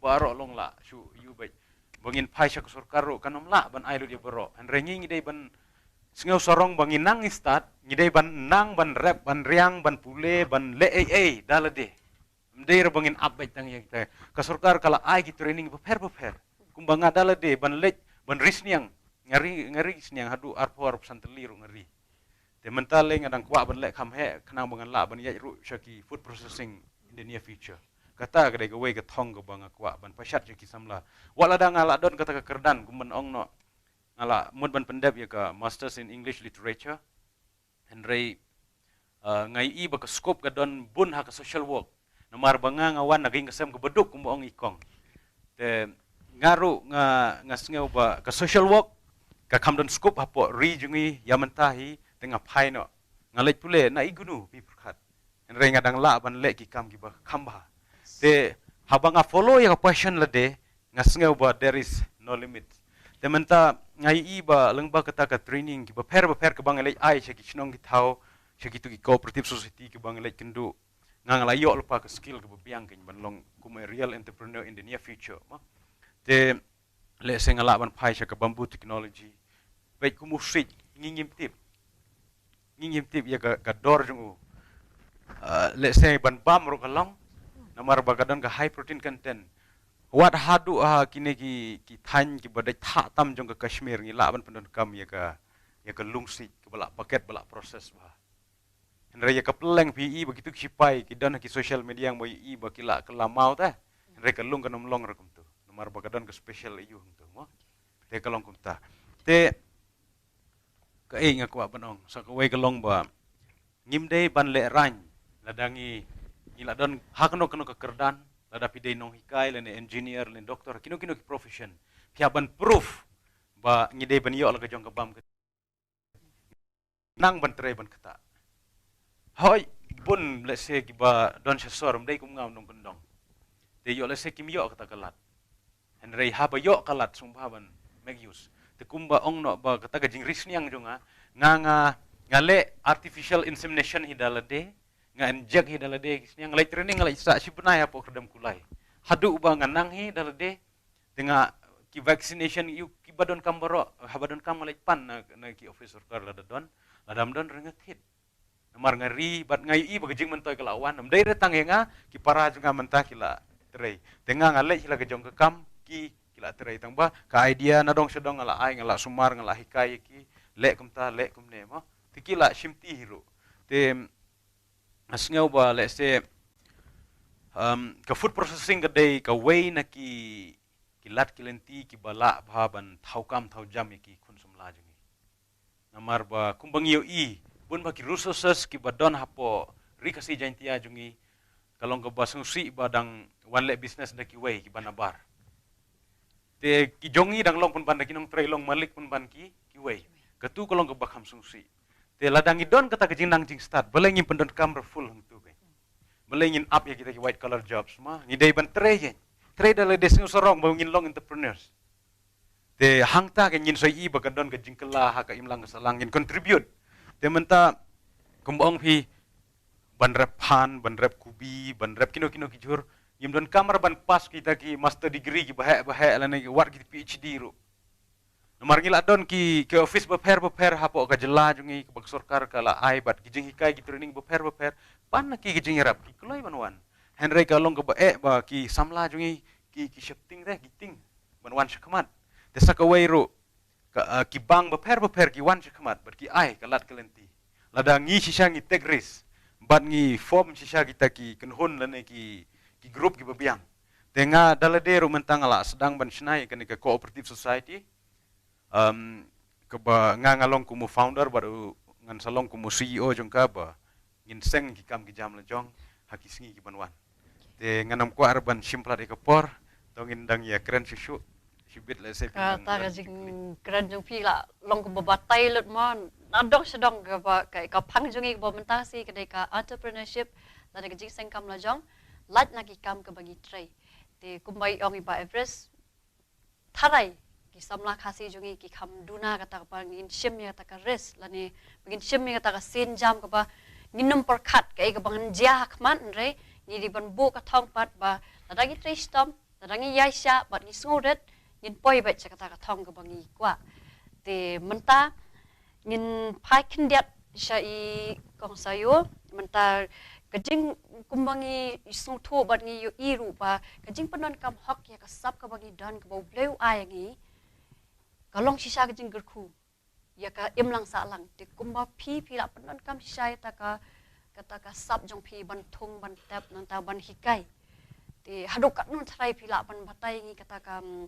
Baroh long lah shuh ïa u beit. Ba ngin phai sha ka sorkar ruh kan ym lah ban ai lut ïa baroh. Hynrei ngi ngi dei ban sngew sarong ba ngi nang ngi start, ngi dei ban nang ban rep, ban riang, ban pule, ban leh ei ei da lade. Ym dei ruh ba ngin ap beit tang ïa kita. Ka sorkar ka la ai ki training bapher bapher. Kumba nga da lade ban leit ban ri sniang. Nga ri, nga ri sniang haduh arphew arphew san tylli ruh nga ri. Te mynta lei nga dang kwah ban leh kham heh khnang ba ngan lah ban ïaid ruh sha ki food processing in the near future. Kata ka dei kawei ka thong kaba nga kwah ban pashat sha ki samla. Wat lada nga la don kata ka kyrdan kumban ong noh, nga la mut ban pyndep ïa ka Masters in English Literature. Hynrei, ah, nga i ba ka scope ka don bun ha ka social work. Namar ba nga nga wan na ka ïing ka sem kaba duk kumba ong i kong. Te nga ruh nga, nga sngew ba ka social work ka kham don scope hapoh ri jong ngi ïa mynta hi, te nga phai noh. Nga leit pule na i Gnu, phi pyrkhat. Hynrei nga dang lah ban leh ki kam kiba kham bha. Te haba nga follow ïa ka passion lade, nga sngew ba there is no limit. Te mynta nga i ba lyngba kata ka training kiba pher bapher kaba nga leit ai sha ki shnong ki thaw, sha kitu ki cooperative society kiba nga leit kynduh, nga nga la ïoh lypa ka skill kaba biang kein ban long kum a real entrepreneur in the near future, mo. Te lehse nga lah ban phai sha ka bamboo technology. Beit kum u siej ngi ngim tip. Ngi ngim tip ïa ka, ka dor jong u. Ah, lehse ban bam ruh ka long. Namar ba ka don ka high protein content. Wat haduh ha kine ki, ki thaiñ kiba dei thah tam jong ka Kashmir ngi lah ban pyndonkam ïa ka, ïa ka lungsiej kaba la paket, ba la process bha. Hynrei ïa ka pylleng phi ïohi ba kitu ki sipai ki don ha ki social media ba ïohi ba ki la kylla maw te. Hynrei ka lung kan ym long ruh kumtu. Namar ba ka don ka special ïa u hangtu mo. Te ka long kumta. Te kaei nga kwah ban ong, sa kawei ka long ba ngim dei ban lehraiñ lada ngi, ngi la don ha kano kano ka kyrdan, lada phi dei nonghikai lane engineer lane doctor, kino kino ki profession, phi hap ban proof ba ngi dei ban ïoh la ka jong ka bam ka nang ban trei ban ktah. Hoi, bun lehse kiba don sha sor ym dei kum nga u nongkyndong. Te ïoh lehse kim ïoh kata ka lad. Hynrei haba ïoh ka lad sngewbha ban make use. Te kumba ong noh ba kata ka jingri sniang jong nga, nga, nga, nga leh artificial insemination hi da lade, nga inject hi da lade ki sniang, nga leit training, nga leit sah shi bnai hapoh Kyrdemkulai. Haduh ba nga nang hi da lade, te nga ki vaccination ïa kiba donkam baroh, haba donkam nga leit pan na, na ki office sorkar lada don, lada ym don ruh nga thied. Namar nga ri bad nga ïohi ba ka jingmyntoi ka la wan, ym dei re tang ïa nga, ki para jong nga mynta ki la trei. Te nga nga leit hi la ka jong ka kam, ki, ki la trei, tang ba ka idea na dong sha dong nga la ai, nga la sumar, nga la hikai ïa ki, leh kumta, leh kumne mo. Te ki la shimti hi ruh. Te nga sngew ba lehse, um, ka food processing ka dei kawei na ki, ki lad ki lynti kiba lah bha ban thaw kam thaw jam ïa ki khun samla jong ngi. Namar ba kumba ngi ïohi, bun bha ki resources kiba don hapoh Ri Khasi Jaiñtia jong ngi, ka long kaba sngewsih ba dang wan leh business da kiwei kiba nabar. Te ki jong ngi dang long pynban da ki nongtrei, long malik pynban ki, kiwei. Katu ka long kaba kham sngewsih. Te lada ngi don kata ka jingnang jingstad, balei ngim pyndonkam ruh full hangtu keiñ? Balei ngin ap ïa kita ki white collar jobs ma? Ngi dei ban trei keiñ. Trei da lade, sngew sarong ba ngin long entrepreneurs. Te hangta ka ngin sa ïohi ba ka don ka jingkylla ha ka imlang ka sahlang, ngin contribute. Te mynta kumba ong phi, ban rep phan, ban rep kubi, ban rep kino kino ki jhur, ngim donkam ruh ban pass kita ki master degree kiba heh ba heh lane wat ki PhD ruh. Namar ngi la don ki, ki office bapher bapher hapoh ka jylla jong ngi, kaba ka sorkar ka la ai bad ki jinghikai, ki training bapher bapher, pan na ki, ki jingïarap, ki kloi ban wan. Hynrei ka long kaba eh ba ki samla jong ngi ki, ki sheptieng te, ki tieng ban wan shakhmat. Te sa kawei ruh, ka, ah, ki bank bapher bapher ki wan shakhmat bad ki ai ka lad ka lynti. Lada ngi shisha ngi take risk bad ngi form shisha kita ki kynhun lane ki, ki group kiba biang, te nga da lade ruh mynta nga la sdang ban shna ïa kane ka cooperative society. Um, kaba nga nga long kum u founder bad u, ngan sa long kum u CEO jong ka, ba ngin seng ki kam ki jam la jong ha ki sngi kiban wan. Te ngan ym kwah ruh ban shim palat ïa ka por, to ngin dang ïakren shuh shuh shibit lehse. Kata ka jingkren jong phi la long kumba batai lut mo, na dong sha dong kaba ka, ka phang jong ngi kaba mynta shi ka dei ka entrepreneurship, lane ka jingseng kam la jong, lait na ki kam kaba ngi trei. Te kumba i ong i Bah Everest, tharai ki samla Khasi jong ngi ki kham duna kata kaba ngin shim ïa kata ka risk, lane ba ngin shim ïa kata ka sienjam kaba ngin ym pyrkhat kaei kaba ngan jia ha khmat, hynrei ngi dei ban buh ka thong pat ba lada ngi trei shitom, lada ngi ïaishah bad ngi sngewrit, ngin poi beit sha kata ka thong kaba ngi kwah. Te mynta ngin phai khyndiat sha i Kong Sayo, mynta ka jing, kumba ngi sngewthuh bad ngi ïohi ruh ba ka jingpyndonkam hok ïa ka sap kaba ngi don, kaba U Blei u ai ïa ngi, ka long shisha ka jingkyrkhu ïa ka imlang sahlang. Te kumba phi, phi la pyndonkam shisha ïa kata ka, kata ka sap jong phi ban thung, ban tep, nangta ban hikai. Te haduh katno tharai phi lah ban batai ïa ngi kata ka, mm,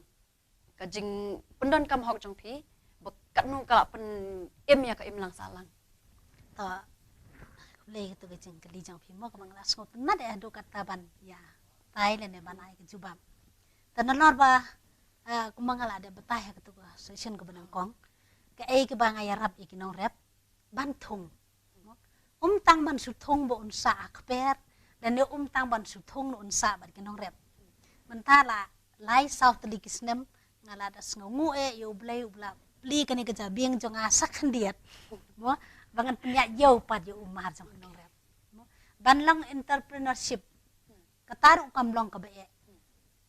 ka jingpyndonkam hok jong phi, ba katno ka lah pynim ïa ka imlang sahlang. To, khublei katu ka jingkylli jong phi mo, kaba nga la sngewtynnat eh haduh katta ban ïa tai lane ban ai ka jubab. Te nalor ba, eh, kumba nga la dep batai ha katu ka session kaba nyngkong, kaei kaba nga ïarap ïa ki nongrep ban thung. Um tang ban shu thung ba un sah ha kper, lane um tang ban shu thung un sah bad ki nongrep. Mynta la lai saw tylli ki snem nga la da sngewnguh eh ïa U Blei, U Blei plie kane ka jabieng jong nga sa khyndiat. Mo, ba ngan pynïaid ïew pat ïa u mar jong ki nongrep. Mo, ban long entrepreneurship, kata ruh kam long kaba eh.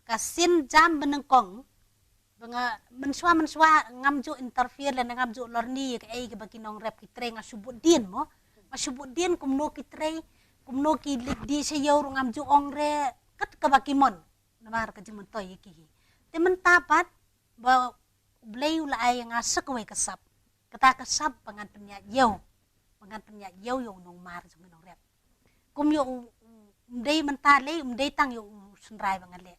Ka sienjam ba nyngkong, ba nga mynshuwa mynshuwa ngam ju interfere lane ngam ju lorni ïa kaei kaba ki nongrep ki trei, nga shu bud dien mo. Nga shu bud dien kumno ki trei, kumno ki leit die sha ïew ruh ngam ju ong re, kat kaba ki mon. Namar ka jingmyntoi ïa ki hi. Te mynta pat ba U Blei u la ai ïa nga sa kawei ka sap, Kata ka sap ba ngan pynïaid ïew, ba ngan pynïaid ïew ïa u nongmar jong ngi nongrep. Kum ïa u, um dei mynta lei, um dei tang ïa u Synrai ba ngan leh.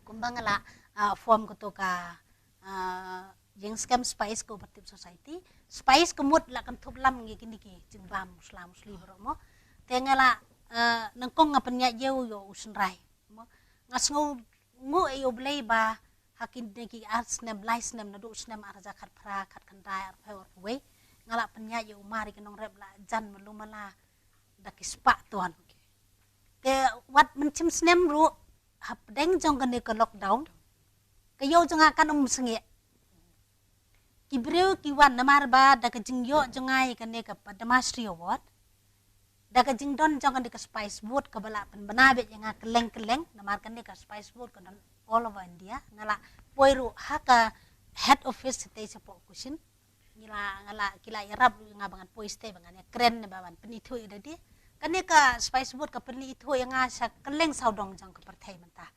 Kumba nga la, ah, form kato ka, ah, ïing skhem Spice Cooperative Society. Spice ka mut la kan thup lam ngi kini ki jingbam Muslim Muslim baroh mo. Te nga la, ah, nyngkong nga pynïaid ïew ïa u Synrai mo. Nga sngew nguh ïa u Blei ba ha kine ki ar snem, lai snem, naduh snem ar hajar khatphra, khatkhyndai, arphew, arphew wei, nga la pynïaid ïa u mar ïa ki nongrep la jan malu mala da ki spah ton. Te wat mynshem snem ruh, hapdeng jong kane ka lockdown, ka ïew jong nga kan ym sngewsih. Ki briew ki wan namar ba da ka jingïoh jong nga ïa kane ka Padma Shri Award, da ka jingdon jong kane ka Spice Board kaba la pynbna beit ïa nga kylleng kylleng, namar kane ka Spice Board ka don all over India. Nga la poi ruh ha ka head office te shapoh Cochin. Ngi la, nga la, ki la ïarap ruh ïa nga ba ngan poi shatei ba ngan ïakren ne ba ban pynithuh ïa lade. Kane ka Spice Board ka pynithuh ïa nga sha kylleng sawdong jong ka pyrthei mynta.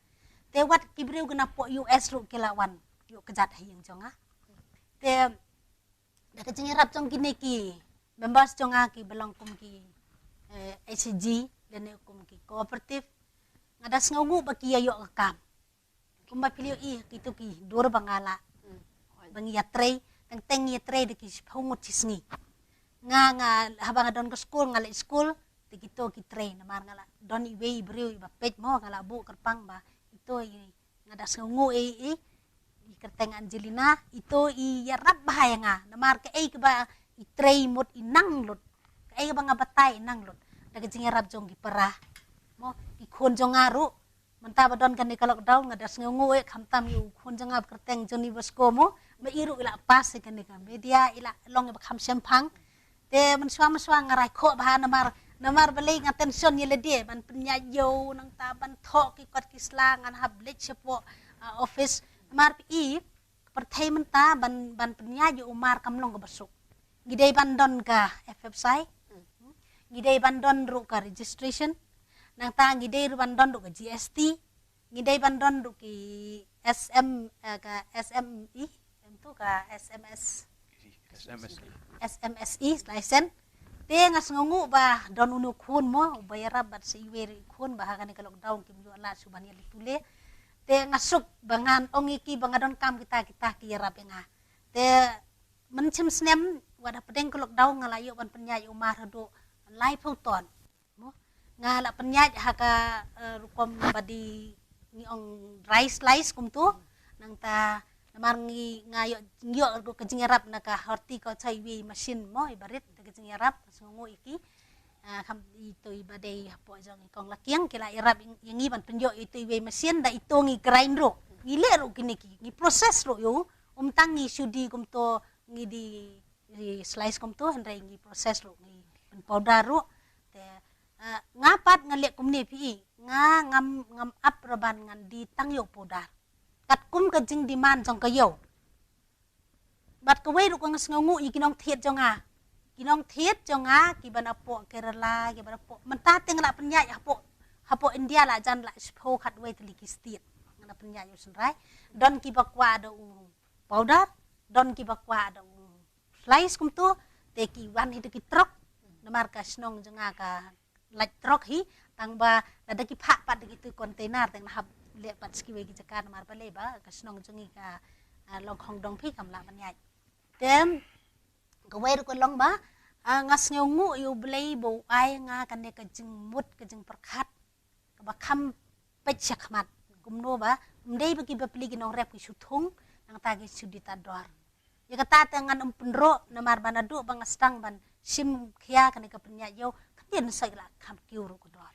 Te wat ki briew ki na poh U S ruh ki la wan ïoh kjat ha ïing jong nga. Te da ka jingïarap jong kine ki members jong nga kiba long kum ki, eh, H C G lane kum ki cooperative, nga da sngewnguh ba ki ïa ïoh ka kam. Kumba phi la ïohi kito ki dur ba nga la, ba ngi ïatrei, teng teng ngi ïatrei da ki shiphew ngut shi sngi. Nga, nga, haba nga don ka skul, nga leit skul, te kito ki trei, namar nga la don iwei i briew iba peit mo, nga la buh kyrpang ba ito i, nga da sngewnguh i, i, i kyrteng Angelina, ito i ïarap bha ïa nga, namar kaei kaba i trei mut i nang lut, kaei kaba nga batai i nang lut. Da ka jingïarap jong ki para mo, ki khun jong nga ruh, mynta ba don kane ka lockdown nga da sngewnguh eh, khamtam ïa u khun jong nga ba kyrteng Johnny Bosco mo, ba i ruh i la pass ïa kane ka media, i la long iba kham shemphang. Te mynshuwa mynshuwa nga rai khoh bha namar, namar balei nga tension ïa lade, ban pynïaid ïew, nangta ban thoh ki kot ki sla, ngan hap leit shapoh, ah, office. Namar phi i, ka pyrthei mynta ban, ban pynïaid ïa u mar kam long kaba suk. Ngi dei ban don ka F F S I, ngi dei ban don ruh ka registration, nangta ngi dei ruh ban don ruh ka G S T, ngi dei ban don ruh ki S M, eh, ka S M E, em tu ka S M S, S M S E. S M S E license. Te nga sngewnguh ba don une u khun mo, uba ïarap bad sa iwei ruh i khun ba ha kane ka lockdown kim ïoh lad shuh ban ïaleh pule. Te nga suk ba ngan ong ïa ki ba nga donkam kita, kita ki ïarap ïa nga. Te mynshem snem, wat hapdeng ka lockdown nga la ïoh ban pynïaid ïa u mar haduh laiphew ton. Mo, nga la pynïaid ha ka, eh, rukom ba dei ngi ong dry slice kumto. Nangta namar ngi, nga ïoh, ngi ïoh ruh ka jingïarap na ka horticulture, iwei i machine mo, iba rit da ka jingïarap, sngewnguh ïa ki. Ah, kham ito iba dei hapoh jong i kong Lakiang, ki la ïarap ïa ngi ban pynïoh ito iwei i machine, da ito ngi grind ruh. Ngi leh ruh kine ki, ngi process ruh ïa u, ym tang ngi shu die kumto, ngi die, die slice kumto, hynrei ngi process ruh, ngi pynpowder ruh. Te, ah, nga pat nga leh kumne phi i, nga ngam, ngam ap ruh ban ngan die tang ïa u powder. Katkum ka jingdemand jong ka ïew. Bad kawei ruh ka nga sngewnguh ïa ki nongthied jong nga. Ki nongthied jong nga kiba napoh Kerala, kiba napoh, mynta te nga la pynïaid hapoh, hapoh India la jan la shiphew khatwei tylli ki state nga la pynïaid ïa u Synrai. Don kiba kwah da u powder, don kiba kwah da u slice kumto, te ki wan hi da ki truck, namar ka shnong jong nga ka lait truck hi, tang ba lada ki phah pat da kitu container, tang na hap leh pat sa kiwei ki jaka, namar balei ba ka shnong jong ngi ka, ah, long khongdong phi, kam lah ban ïaid. Te kawei ruh ka long ba, ah, nga sngewnguh ïa u Blei ba u ai nga kane ka jingmut, ka jingpyrkhat kaba kham peit shakhmat. Kumno ba ym dei ba ki bapli ki nongrep ki shu thung, nangta ki shu die tad dor. Ïa kata te ngan ym pynroi, namar ba naduh ba nga sdang ban shim khia kane ka pynïaid ïew, ka dien sa la kham kiew ruh ka dor.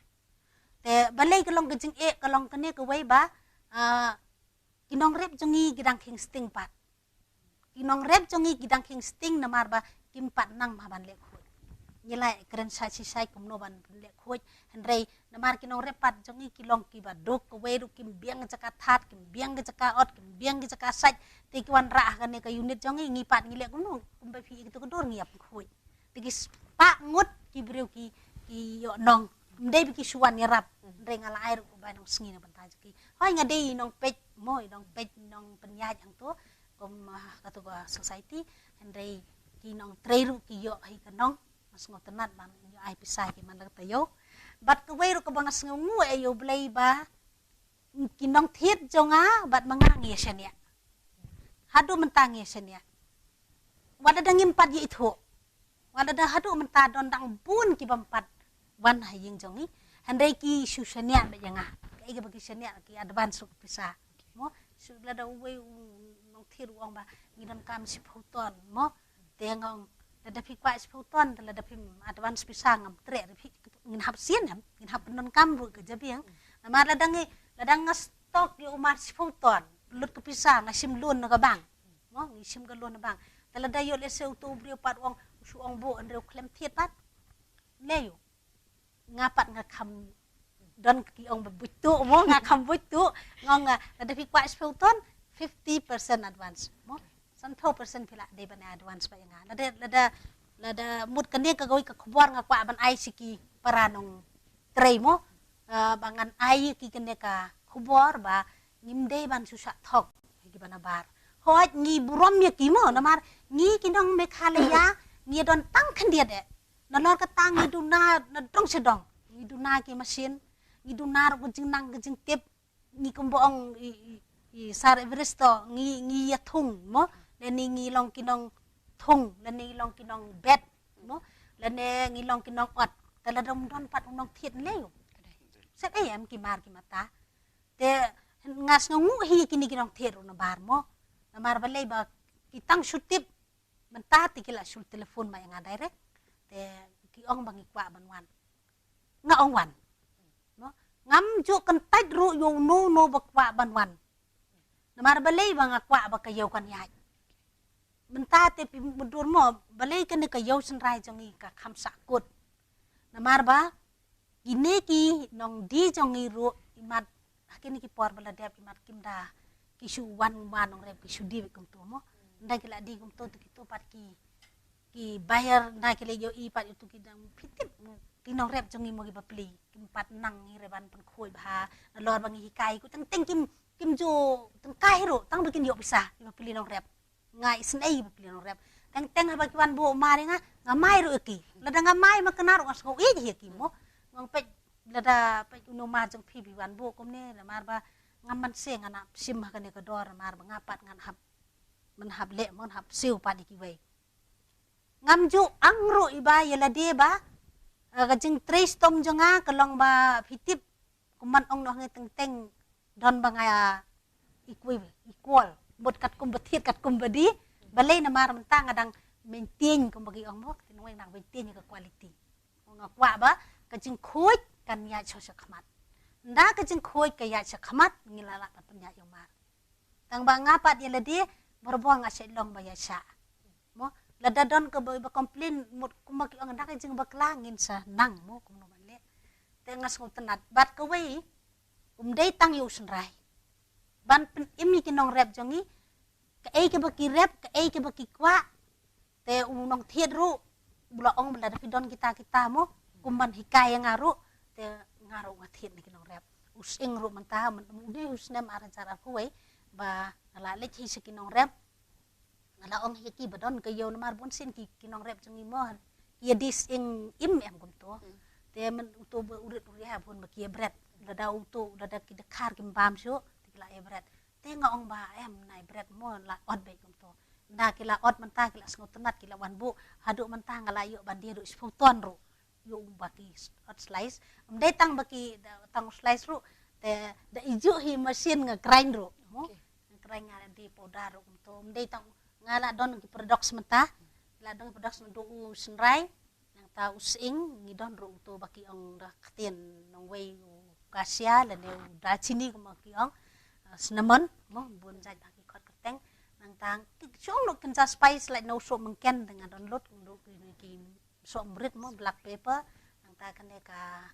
Te balei ka long ka jingeh, ka long kane kawei ba, ah, ki nongrep jong ngi ki dang kheiñ sting pat. Ki nongrep jong ngi ki dang kheiñ sting namar ba kim pat nang ma ban leh khuid. Ngi la kren shai shi shai kumno ban leh khuid. Hynrei namar ki nongrep pat jong ngi ki long kiba duk, kawei ruh kim biang jaka thad, kim biang jaka ot, kim biang jaka sait. Te ki wanrah ha kane ka unit jong ngi, ngi pat ngi leh kumno, kumba phi i kito ka dur ngi ïap khuid. Te ki spah ngut ki briew ki, ki ïoh nong. Ym dei ba ki shu wan ïarap. Hynrei nga la ai ruh kumba nongsngi na bynta jong ki. Hoi nga dei i nongpeit mo, i nongpeit, i nongpynïaid hangto. kum, ah, katu ka society, hynrei ki nongtrei ruh ki ïoh hi ka nong, nga sngewtynnat ban ïoh ai pisa ki man la ka taïew. Bad kawei ruh kaba nga sngewnguh ïa U Blei ba ki nongthied jong nga bad ma nga ngi ïa shaniah. Haduh mynta ngi ïa shaniah. Wat lada ngim pat ïa ithuh. Wat lada haduh mynta don dang bun ki bym pat wan ha ïing jong ngi. Hynrei ki shu shaniah bad ïa nga. Kaei kaba ki shaniah ki advance ruh pisa. Mo, shu lada uwei u nongthied u ong ba ngi donkam shiphew ton mo. Te nga ong lada phi kwah shiphew ton te lada phim advance pisa ngam treh ruh phi ngin hap sien em, ngin hap pyndonkam ruh ka jabieng. Namar lada ngi, lada nga stock ïa u mar shiphew ton, lut ka pisa nga shim loan na ka bank. Mo, ngi shim ka loan na bank. Te lada ïoh lehse uto u briew pat u ong, u shu ong buh hynrei u khlem thied pat. Lei u. Nga pat nga kham don ki ong ba buit tuh mo, nga kham buit tuh. Nga ong nga, lada phi kwah shiphew ton, fifty percent advance mo. Sanphew percent phi lah dei ban ai advance bad ïa nga. Lada, lada, lada mut kane ka kawei ka khubor nga kwah ban ai sha ki para nongtrei mo. Ah, ba ngan ai ïa ki kane ka khubor ba ngim dei ban shu shah thok ïa kiba nabar. Hooid ngi burom ïa ki mo, namar ngi ki nong Meghalaya ngi don tang khyndiat eh. Nalor kata ngi duna na dong sha dong. Ngi duna ki machine, ngi duna ruh ka jingnang ka jingtip. Ngi kumba ong i, i, i Sir Everest to, ngi, ngi ïa thung mo, lane ngi long ki nongthung, lane ngi long ki nongbet mo, lane ngi long ki nongot. Te lada ym don pat u nongthied lei u. Sep ei em ki mar ki mata. Te nga sngewnguh hi ïa kine ki nongthied ruh nabar mo. Namar balei ba ki tang shu tip. Mynta te ki la shu telephone ma ïa nga direct. Te ki ong ba ngi kwah ban wan. Nga ong wan. No? Ngam ju kyntait ruh ïa uno uno ba kwah ban wan. Namar balei ba nga kwah ba ka ïew kan ïaid. Mynta te phi mutdur mo, balei kane ka ïew synrai jong ngi ka kham sahkut. Namar ba kine ki nongdie jong ngi ruh imat ha kine ki por ba la dep imat kim da ki shu wan ma nongrep ki shu die kumto mo. Nda ki la die kumto te kito pat ki, ki buyer nda ki la ïohi pat ïa uto ki dang phi tip ki nongrep jong ngi mo ki bapli kim pat nang ngi re ban pynkhuid bha nalor ba ngi hikai ko teng teng kim, kim ju tyngkai ruh tang ba kin ïoh pisa ki bapli nongrep. Nga isynei ba pli nongrep. Teng teng haba ki wan buh mar ïa nga, nga mai ruh ïa ki. Lada nga mai ma kane ruh nga sngew ïeit ïa ki mo. Nga ong peit lada peit uno mar jong phi ba wan buh kumne namar ba ngam ban se nga nang shim ha kane ka dor namar ba nga pat ngan hap, ngan hap leh mo ngan hap siew pat ïa kiwei. Ngam ju ang ruh iba ïa lade ba, eh, ka jingtrei stom jong nga ka long ba phi tip Kumban ong noh ngi teng teng don ba nga equal, equal. Mut katkum ba thied katkum ba die. Balei namar mynta nga dang maintain kumba ki ong mo, ki nongwei nang maintain ka quality. Nga kwah ba ka jingkhuid kan ïaid sha shakhmat. Nda ka jingkhuid ka ïaid shakhmat ngi la lah ban pynïaid ïa u mar. Tang ba nga pat ïa lade, barabor nga shait long ba ïa shah. Mo, lada don ka ba, ba complain, mut kumba ki ong da ka jingbakla ngin sa nang mo, kumno ban leh. Te nga sngewtynnat. Bad kawei, um dei tang ïa u synrai. Ban pynim ïa ki nongrep jong ngi, kaei kaba ki rep, kaei kaba ki kwah, Te u nongthied ruh, u la ong ba lada phi don kita kita mo, kumban hikai ïa nga ruh, te nga ruh nga thied na ki nongrep. U sying ruh mynta, myn-, u dei u snem ar hajar arphew wei, ba nga la leit hi sha ki nongrep, nga la ong hi ki ba don ka ïew namar bun sien ki, ki nongrep jong ngi mo, ki ïa die sying im em kumto. Hmm. Te myn uto ba u rit u riha bun ba ki ïa bret, lada uto, lada ki dkhar kim bam shuh, te ki la ïa bret. Te nga ong ba em nai bret mo la ot beit kumto. Nda ki la ot mynta ki la sngewtynnat ki la wan buh. Haduh mynta nga la ïoh ban die ruh shiphew ton ruh. Ïoh ba ki ot slice. Em dei tang ba ki da, tang slice ruh. Te da iju hi machine nga grind ruh. Mo? Okay. Nga grind nga die powder ruh kumto. Em dei tang nga la don ki products mynta. La don products naduh u synrai. Nangta u sying, ngi don ruh uto ba ki ong da ktien nongwei u cassia, lane u dalchini kumba ki ong, eh, cinnamon, mo, bun jait ba ki khot kyrteng. Nangta ki shong ruh kin sa spice like na u soh myngken, te nga don lut, ruh ki, ki soh mrit mo, black pepper. Nangta kane ka,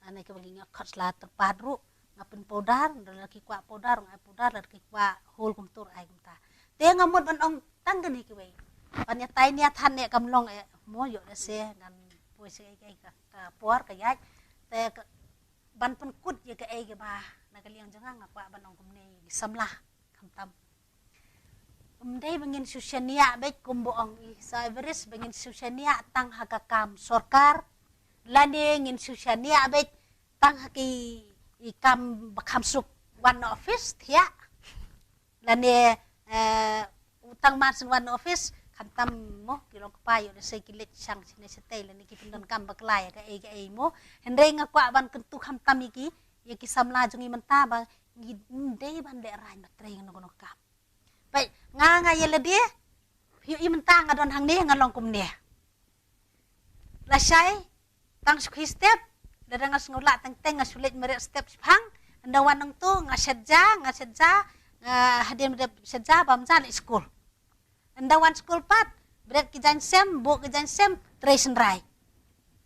ane kaba ngi khot sla tyrpad ruh. Nga pyn powder, lada ki kwah powder, nga ai powder, lada ki kwah whole kumto ai kumta. Te nga mut ban ong tang kane kiwei. Ban ïa tai nia than ne kam long eh, mo ïoh lehse, ngan poi sha kaei kaei ka, ka por ka ïaid. Te ka, ban pynkut ïa kaei kaba, na ka liang jong nga nga kwah ban ong kumne, ki samla, khamtam. Ym dei ba ngin shu shaniah beit kumba ong i Sir Everest ba ngin shu shaniah tang ha ka kam sorkar, lane ngin shu shaniah beit tang ha ki i kam ba kham suk wan na office thiah. Lane, eh, u tang man shu wan na office, khamtam mo ki long kpa ïoh da sei ki leit shang shane shatei lane ki pyndonkam bakla ïa kaei kaei mo. Hynrei nga kwah ban kyntu khamtam ïa ki, ïa ki samla jong ngi mynta ba ngi ym dei ban lehraiñ ba trei ngan ngan kam. Bai, nga nga ïa lade, phi ïohi mynta nga don hangne nga long kumne. Lashai, tang shu khie step, lada nga sngew lah teng teng nga shu leit mareh step shipang, ynda wan nangtu nga shet ja, nga shet ja, nga hadien dep shet ja bam ja leit skul. Ynda wan skul pat, bret ki jaiñ sem, buh ki jaiñ sem, trei synrai.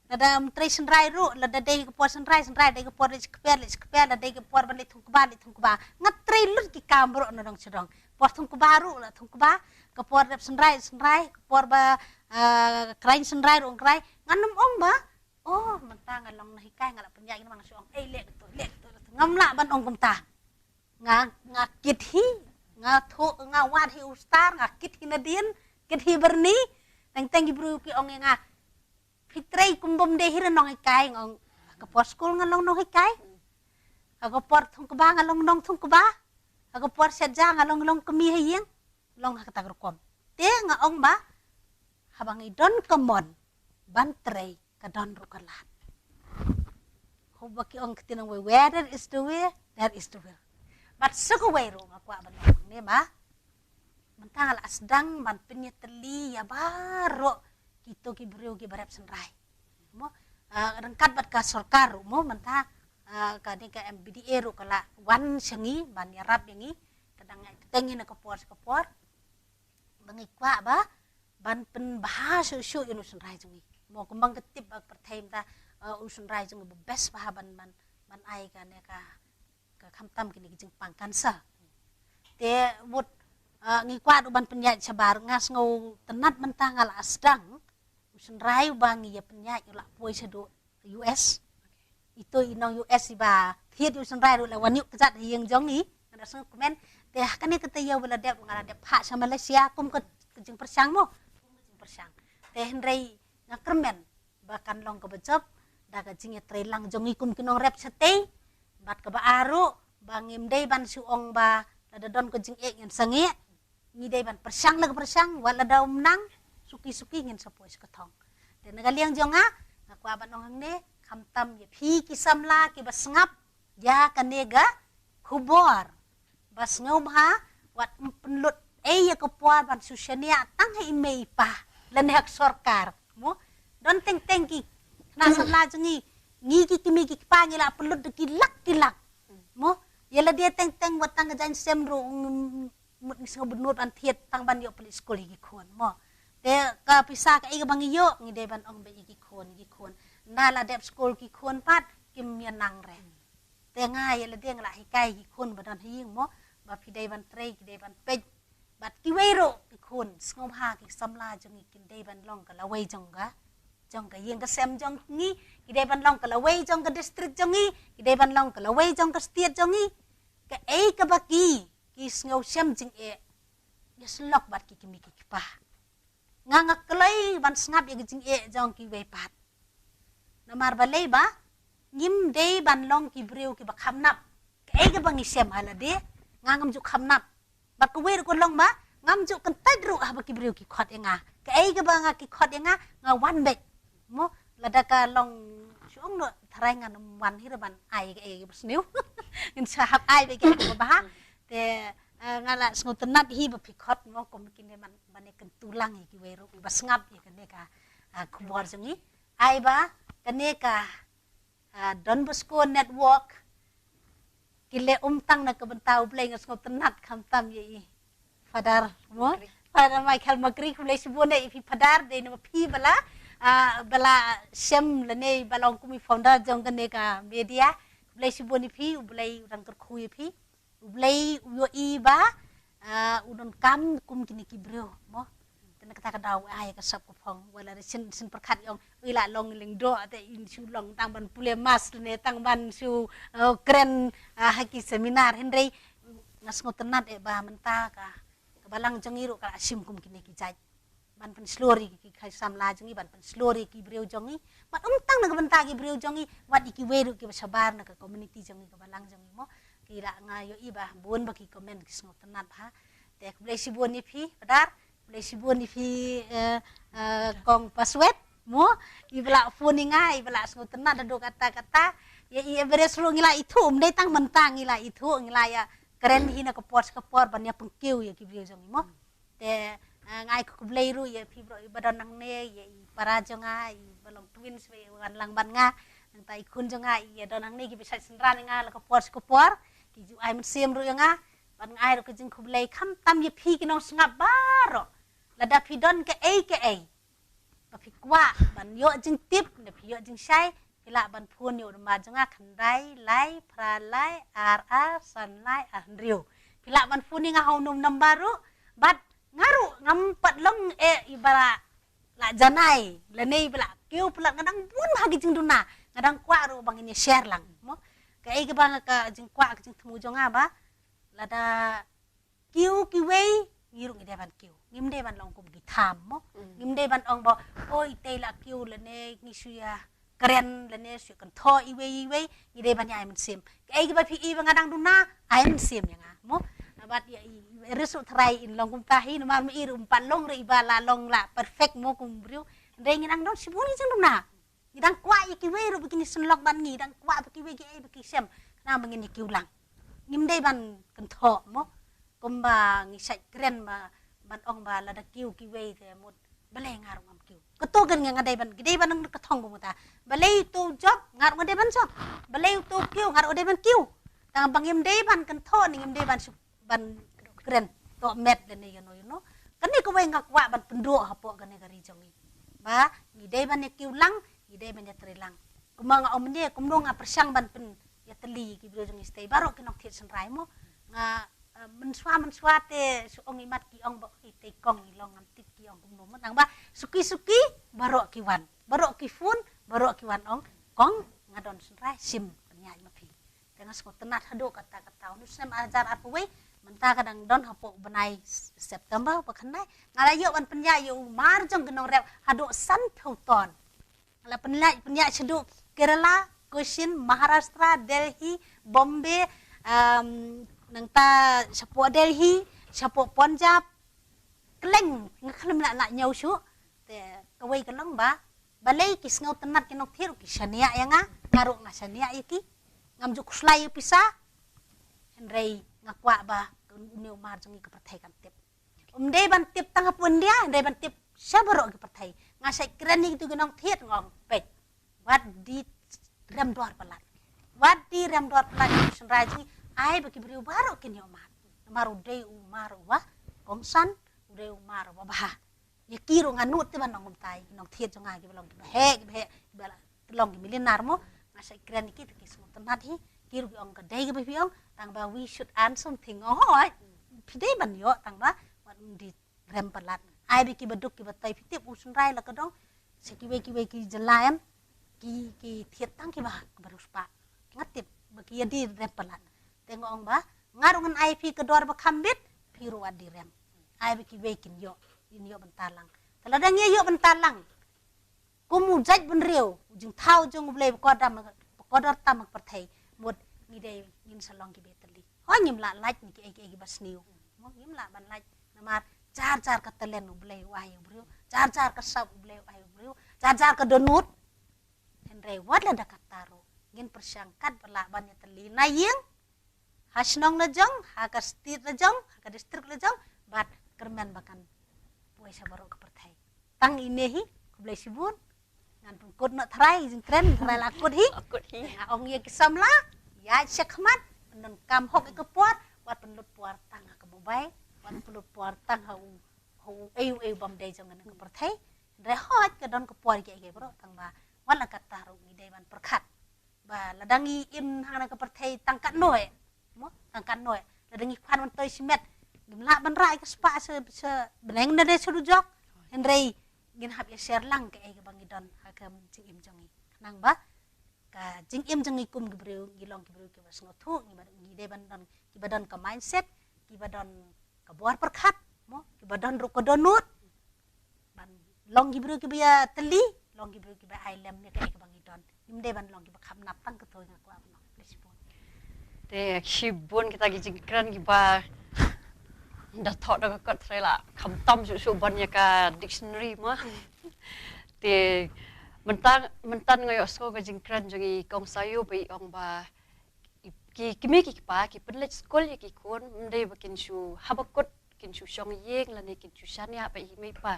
Lada ym trei synrai ruh, lada dei ka por synrai, synrai, dei ka por leit sha kper, leit sha kper, lada dei ka por ban leit thung kba, leit thung kba. Nga trei lut ki kam ruh na dong sha dong. Por thung kba ruh la thung kba, ka por rep synrai, synrai, ka por ba, ah, khraiñ synrai ruh khraiñ. Ngan ym ong ba, oh, mynta nga long nonghikai nga la pynïaid ngan ym ong shu ong, ei, leh kato, leh kato, leh kato. Ngam lah ban ong kumta. Nga, nga kit hi, nga thuh, nga wad hi u star, nga kit hi nadien, kit hi byrni. Teng teng ki briew ki ong ïa nga, phi trei kum bym dei hi re nonghikai, nga ong, ha ka por skul nga long nonghikai. Ha ka por thung kba nga long nongthung kba. Ha ka por shet ja nga long long kmie ha ïing. Long ha kata ka rukom. Te nga ong ba, haba ngi don ka mon ban trei, ka don ruh ka lad. Haba ki ong ka ktien nongwei, where there is the way, there is the will. Bad sa kawei ruh nga kwah ban ong ne ba, mynta nga la sdang ban pynïatylli ïa baroh kito ki briew kiba rep synrai. Mo, ah, ryngkat bad ka sorkar ruh mo, mynta, ah, kane ka M B D A ruh ka la wan sha ngi ban ïarap ïa ngi, ka dang ïaid teng ïa na ka por sha ka por. Ba ngi kwah ba ban pynbha shuh shuh ïa u synrai jong ngi. Mo, kumba nga tip ba pyrthei mynta, ah, u synrai jong ngi ba best bha ban, ban, ban ai kane ka, ka khamtam kine ki jingpang cancer. Te mut, ah, ngi kwah ruh ban pynïaid shabar, nga sngew tynnat mynta nga la sdang u synrai uba ngi ïa pynïaid u la poi shaduh U S. Ito i nong U S iba thied u synrai ruh la wan ïuh kjat ha ïing jong ngi. Nga da sngew kmen. Te ha kane ka taïew ba la dep, nga la dep phah sha Malaysia kum ka, ka jingpyrshang mo. Kum ka jingpyrshang. Te hynrei nga kyrmen ba kan long kaba jop da ka jingïatreilang jong ngi kum ki nongrep shatei. Bad kaba ar ruh ba ngim dei ban shu ong ba lada don ka jingeh ngin sangeh. Ngi dei ban pyrshang la ka pyrshang, wat lada ym nang, suki suki ngin sa poi sha ka thong. Te na ka liang jong nga, nga kwah ban ong hangne, khamtam ïa phi ki samla kiba sngap ïa kane ka khubor. Ba sngewbha, wat ym pynlut ei ïa ka por ban shu shaniah tang ha i mei i pa lane ha ka sorkar. Mo, don teng teng ki khynnah samla jong ngi, ngi ki kmie ki kpa ngi la pynlut da ki lak ki lak. Mo, ïa lade teng teng wat tang ka jaiñ sem ruh, mm, mut ngi sngew bynnud ban thied tang ban ïoh pynleit skul ïa ki khun mo. Te ka pisa kaei kaba ngi ïoh, ngi dei ban ong ba ïa ki khun, ïa ki khun. Ynda la dep skul ki khun pat kim ïa nang re. Te nga ïa lade nga la hikai ïa ki khun ba don ha ïing mo, ba phi dei ban trei, ki dei ban peit. Bad kiwei ruh ki khun, sngewbha ki samla jong ngi kin dei ban long ka lawei jong ka, jong ka ïing ka sem jong ngi, ki dei ban long ka lawei jong ka district jong ngi, ki dei ban long ka lawei jong ka state jong ngi. Kaei kaba ki, ki sngew shem jingeh, ïa syllok bad ki kmie ki kpa. Nga nga kloi ban sngap ïa ka jingeh jong kiwei pat. Namar balei ba ngim dei ban long ki briew kiba kham nap. Kaei kaba ngi shem ha lade, nga ngam ju kham nap. Bad kawei ruh ka long ba ngam ju kyntait ruh haba ki briew ki khot ïa nga. Kaei kaba nga ki khot ïa nga, nga wan beit. Mo, lada ka long shu ong noh tharai ngan ym wan hi re ban ai kaei kaba sniew. Ngin sa hap ai beit kaei kaba bha. Te, eh, nga la sngewtynnat hi ba phi khot mo, kum kine ban, ban ïa kyntu lang ïa kiwei ruh ba sngap ïa kane ka, ah, khubor jong ngi. Ai ba kane ka, ah, Don Bosco Network ki leh um tang na ka bynta U Blei, nga sngewtynnat khamtam ïa i Father mo, Makri. Father Michael Makri, khublei shibun ïa phi Father, dei na phi ba la, ah, ba la shem lane ba long kum i founder jong kane ka media. Khublei shibun ïa phi, U Blei u dang kyrkhu ïa phi. U Blei u ïohi ba, ah, u donkam kum kine ki briew mo. Te na kata ka daw ai ka sap ka phong, wat la shin, shin pyrkhat ïa ong, ui la long lyngdoh te in shu long tang ban pule mass ne tang ban shu, eh, kren, ah, ha ki seminar, hynrei nga sngewtynnat eh ba mynta ka, ka balang jong ngi ruh ka la shim kum kine ki jait ban pynshlur ïa ki, ki samla jong ngi, ban pynshlur ïa ki briew jong ngi. Bad ym tang na ka bynta ki briew jong ngi, wat ïa kiwei ruh kiba shabar na ka community jong ngi, ka balang jong ngi mo. Ki la, nga ïohi ba bun ba ki comment ki sngewtynnat bha. Te khublei shibun ïa phi Phadar, khublei shibun ïa phi, eh, eh, Kong Paswet mo. Iba la phone ïa nga, iba la sngewtynnat haduh katta katta. Ïa i Everest ruh ngi la ithuh, ym dei tang mynta ngi la ithuh, ngi la ïakren hi na ka por sha ka por ban ïa pynkiew ïa ki briew jong ngi mo. Te, eh, nga ai khublei ruh ïa phi baroh iba don hangne, ïa i para jong nga, iba long twins ba ïa wan lang bad nga. Nangta i khun jong nga, i ïa don hangne, kiba shait synran ïa nga la ka por sha ka por. Ki ju ai mynsiem ruh ïa nga. Bad nga ai ruh ka jingkhublei khamtam ïa phi ki nongsngap baroh. Lada phi don kaei kaei ba phi kwah ban ïoh jingtip ne phi ïoh jingshai, phi lah ban phone ïa u number jong nga, khyndai lai phra lai ar ar san lai ar hynriew. Phi lah ban phone ïa nga ha u num number ruh. Bad nga ruh ngam pat long eh iba la, la janai lane iba la kiew palat, nga dang bun bha ki jingduna. Nga dang kwah ruh ba ngin ïa share lang mo. Kaei kaba nga, ka jingkwah, ka jingthmu jong nga ba lada kiew kiwei, ngi ruh ngi dei ban kiew. Ngim dei ban long kum ki tham mo. Mm. Ngim dei ban ong ba, oi, te la kiew lane ngi shu ïakren lane shu kynthoh iwei iwei, ngi dei ban ïa ai mynsiem. Kaei kaba phi i ba nga dang duna, ai mynsiem ïa nga mo. Bad ïa i, i riewspah tharai in long kumta hi, namar ma i ruh ym pat long ruh iba la long la perfect mo kum briew. Hynrei ngi dang don shibun ki jingduna. Ngi dang kwah ïa kiwei ruh ba kin ïaseng lok bad ngi, dang kwah ba kiwei kiei ba ki shem, khnang ba ngin ïa kiew lang. Ngim dei ban kynthoh mo. Kumba ngi shait kren ba, ban ong ba lada kiew kiwei te mut balei nga ruh ngam kiew. Kato kan nga, nga dei ban, ki dei ban nang ka thong kumta. Balei uto u jop, nga ruh nga dei ban jop. Balei uto u kiew, nga ruh nga dei ban kiew. Tang ba ngim dei ban kynthoh ne ngim dei ban shu ban kren toh met lane ïano ïano. Kane kawei nga kwah ban pynduh hapoh kane ka ri jong ngi. Ba ngi dei ban ïa kiew lang, ngi dei ban ïa trei lang. Kumba nga ong mynne, kumno nga pyrshang ban pynïatylli ki briew jong ngi stei baroh ki nongthied shynrai mo. Nga, eh, mynshuwa mynshuwa te shu ong i mat ki ong ba i te kong i long ngam tip ki ong kumno mo. Tang ba suki suki baroh ki wan, baroh ki phone, baroh ki wan ong, kong, nga don shynrai, shim pynïaid ma phi. Te nga sngewtynnat haduh katta katta. Une u snem ar hajar arphew wei, mynta ka dang don hapoh u bnai S-, September ba khyndai. Nga la ïoh ban pynïaid ïa u mar jong ki nongrep haduh sanphew ton. Nga la pynïaid, pynïaid shaduh Kerala, Cochin, Maharashtra, Delhi, Bombay, um, nangta shapoh Delhi, shapoh Punjab. Kylleng, nga khlem lah, lah ñiew shuh. Te kawei ka long ba balei ki sngewtynnat ki nongthied ruh ki shaniah ïa nga, nga ruh nga shaniah ïa ki. Ngam ju khuslai ïa u pisa. Hynrei nga kwah ba une u mar jong ngi ka pyrthei kan tip. Ym dei ban tip tang hapoh India, hynrei ban tip sha baroh ki pyrthei. Nga shait kren ïa kitu ki nongthied, nga ong peit, wat die rem dor palat. Wat die rem dor palat ïa u shynrai jong ngi, ai ba ki briew baroh kin ïoh mad. Namar u dei u mar uba kongsan, u dei u mar uba bha. Ïa ki ruh nga nud te ban ong kumta, ki nongthied jong nga kiba long kiba heh, kiba heh, kiba la long ki millionaire mo. Nga shait kren ïa ki te ki sngewtynnat hi. Ki ruh ki ong ka dei kaba phi ong, tang ba we should earn something. Oh, hooid. Phi dei ban ïoh, tang ba wat ym die rem palat. Ai ba kiba duk kiba toi, phi tip u shynrai la ka dong sha kiwei kiwei ki jylla em, ki, ki thied tang kiba, kiba riewspah. Nga tip ba ki ïa die rem palat. Te nga ong ba nga ruh ngan ai phi ka dor ba kham bit, phi ruh wat die rem. Ai ba kiwei kin ïoh, kin ïoh bynta lang. Te lada ngi ïoh bynta lang kum u jaitbynriew, u jingthaw jong U Blei ba kordor tam, ba kordor tam ha ka pyrthei, mut ngi dei, ngin sa long kiba ïatylli. Hooid, ngim lah lait na kiei kiei kiba sniew. Mo, ngim lah ban lait. Namar jar jar ka talent U Blei u ai ïa u briew, jar jar ka sap U Blei u ai ïa u briew, jar jar ka dohnud. Hynrei wat la da katta ruh, ngin pyrshang katba lah ban ïatylli na ïing, ha shnong la jong, ha ka state la jong, ha ka district la jong, bad kyrmen ba kan poi sha baroh ka pyrthei. Tang ine hi, khublei shibun. Ngan pynkut noh tharai, jingkren tharai la kut hi. La kut hi. Nga ong ïa ki samla, ïaid shakhmat, pyndonkam hok ïa ka por, wat pynlut por tang ha ka mobile, wat pynlut por tang ha u, ha u ei u ei u bym dei jong ngi ha ka pyrthei. Hynrei hooid ka don ka por ïa kiei kiei baroh, tang ba wat la katta ruh ngi dei ban pyrkhat ba lada ngi im hangne ha ka pyrthei tang katno eh, mo, tang katno eh, lada ngi kwah ban toi shimet, ngim lah ban rah ïa ka spah sha, sha bneng ne sha dujok. Hynrei ngin hap ïa share lang kaei kaba ngi don ha ka jingim jong ngi. Khnang ba ka jingim jong ngi kum ki briew, ngi long ki briew kiba sngewthuh, ngi ba, ngi dei ban don, kiba don ka mindset, kiba don ka bor pyrkhat, Mo, kiba don ruh ka dohnud. Ban long ki briew kiba ïatylli, long ki briew kiba ai lem ïa kaei kaba ngi don. Ngim dei ban long kiba kham nap tang katto, nga kwah ban ong. Khublei shibun. Te shibun kita ki jingkren kiba da thoh da ka kot trai la kham tam shuh shuh ban ïa ka dictionary mo. Te mynta, mynta nga ïohsngew ka jingkren jong i Kong Sayu ba i ong ba ki, ki kmie ki kpa ki pynleit skul ïa ki khun, ym dei ba kin shu hap ba kut kin shu shong ïing lane kin shu shaniah bad i mei i pa.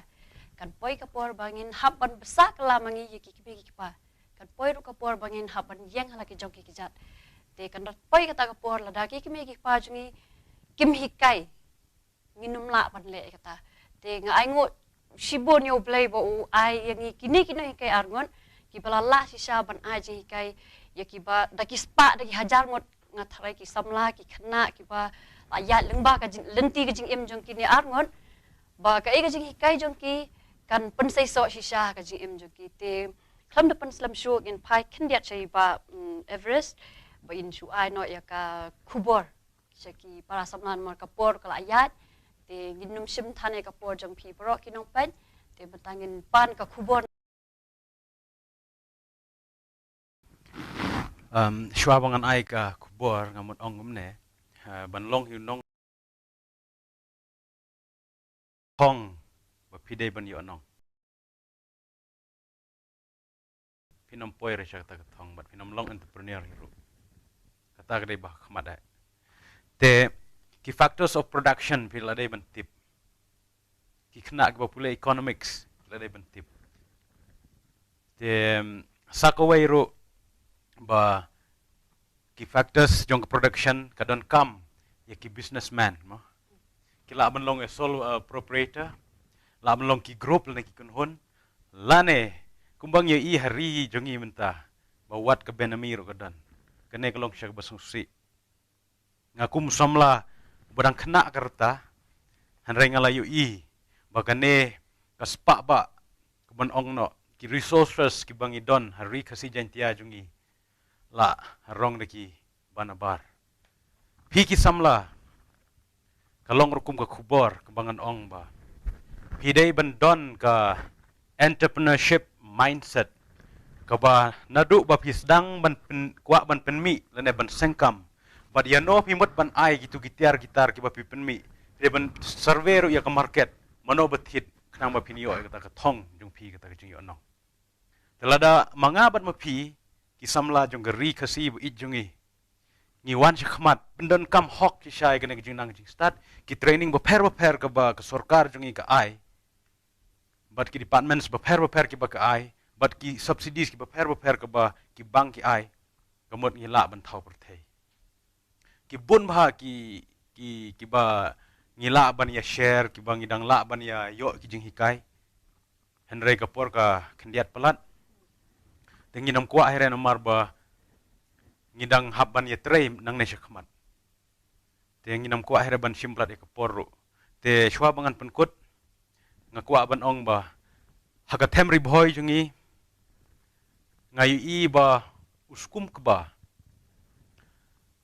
Kan poi ka por ba ngin hap ban bsa kylla ma ngi ïa ki kmie ki kpa. Kan poi ruh ka por ba ngin hap ban ïeng ha la ki jong ki kjat. Te kan da poi kata ka por lada ki kmie ki kpa jong ngi kim hikai, ngin ym lah ban leh kata. Te nga ainguh shibun ïa U Blei ba u ai ïa ngi kine ki nonghikai arngut kiba la lah shisha ban ai jinghikai ïa kiba da ki spah da ki hajar ngut, nga tharai ki samla ki khynnah kiba la ïaid lyngba ka jing, lynti ka jingim jong kine arngut, ba kaei ka jinghikai jong ki kan pynseisoh shisha ka jingim jong ki. Te khlem da pynslem shuh ngin phai khyndiat sha i Bah, mm, Everest ba in shu ai noh ïa ka khubor sha ki para samla namar ka por ka la ïaid. Te ngin ym shim than ïa ka por jong phi baroh ki nongpeit. Te mynta ngin pan ka khubor. Um, shuwa ba ngan ai ka khubor nga mut ong kumne, uh, ban long hi u nongthong ba phi dei ban ïoh nong. Phin ym poi re sha kata ka thong bad phin ym long entrepreneur hi ruh. Kata ka dei ba khmat eh. Te ki factors of production phi la dei ban tip. Ki khynnah kiba pule economics phi la dei ban tip. Te, mm, sa kawei ruh ba ki factors jong ka production ka donkam ïa ki businessman mo. Ki lah ban long a sole, uh, proprietor, lah ban long ki group lane ki kynhun, lane kumba ngi ïohi ha ri jong ngi mynta ba wat ka benami ruh ka don. Kane ka long sha kaba sngewsih. Nga kum samla ba dang khynnah ka rta, hynrei nga la ïohi ba kane ka spah ba ka ban ong noh ki resources kiba ngi don ha ri Khasi Jaintia jong ngi la rong da ki banabar. Phi ki samla, ka long ruh kum ka khubor kaba ngan ong ba phi dei ban don ka entrepreneurship mindset kaba naduh ba phi sdang ban pyn, kwah ban pynmih lane ban sengkam bad ïano phi mut ban ai kitu ki tiar ki tar kiba phi pynmih, phi dei ban survey ruh ïa ka market mano ba thied khnang ba phin ïoh ïa kata ka thong jong phi, kata ka jingïoh nong. Te lada ma nga bad ma phi ki samla jong ka ri Khasi ba ïeit jong ngi, ngi wan sha khmat pyndonkam hok shisha ïa kane ka jingnang jingstad, ki training bapher bapher kaba ka sorkar jong ngi ka ai, bad ki departments bapher bapher kiba ka ai, bad ki subsidies ki bapher bapher kaba ki bank ki ai, ka mut ngi lah ban thaw pyrthei. Ki bun bha ki, ki, kiba ngi lah ban ïa share, kiba ngi dang lah ban ïa ïoh ki jinghikai. Hynrei ka por ka khyndiat palat. Te ngin ym kwah hi re namar ba ngi dang hap ban ïatrei nangne sha khmat. Te ngin ym kwah hi re ban shim palat ïa ka por ruh. Te shuwa ba ngan pynkut, nga kwah ban ong ba ha ka them Ri Bhoi jong ngi, nga ïohi ba u skum kba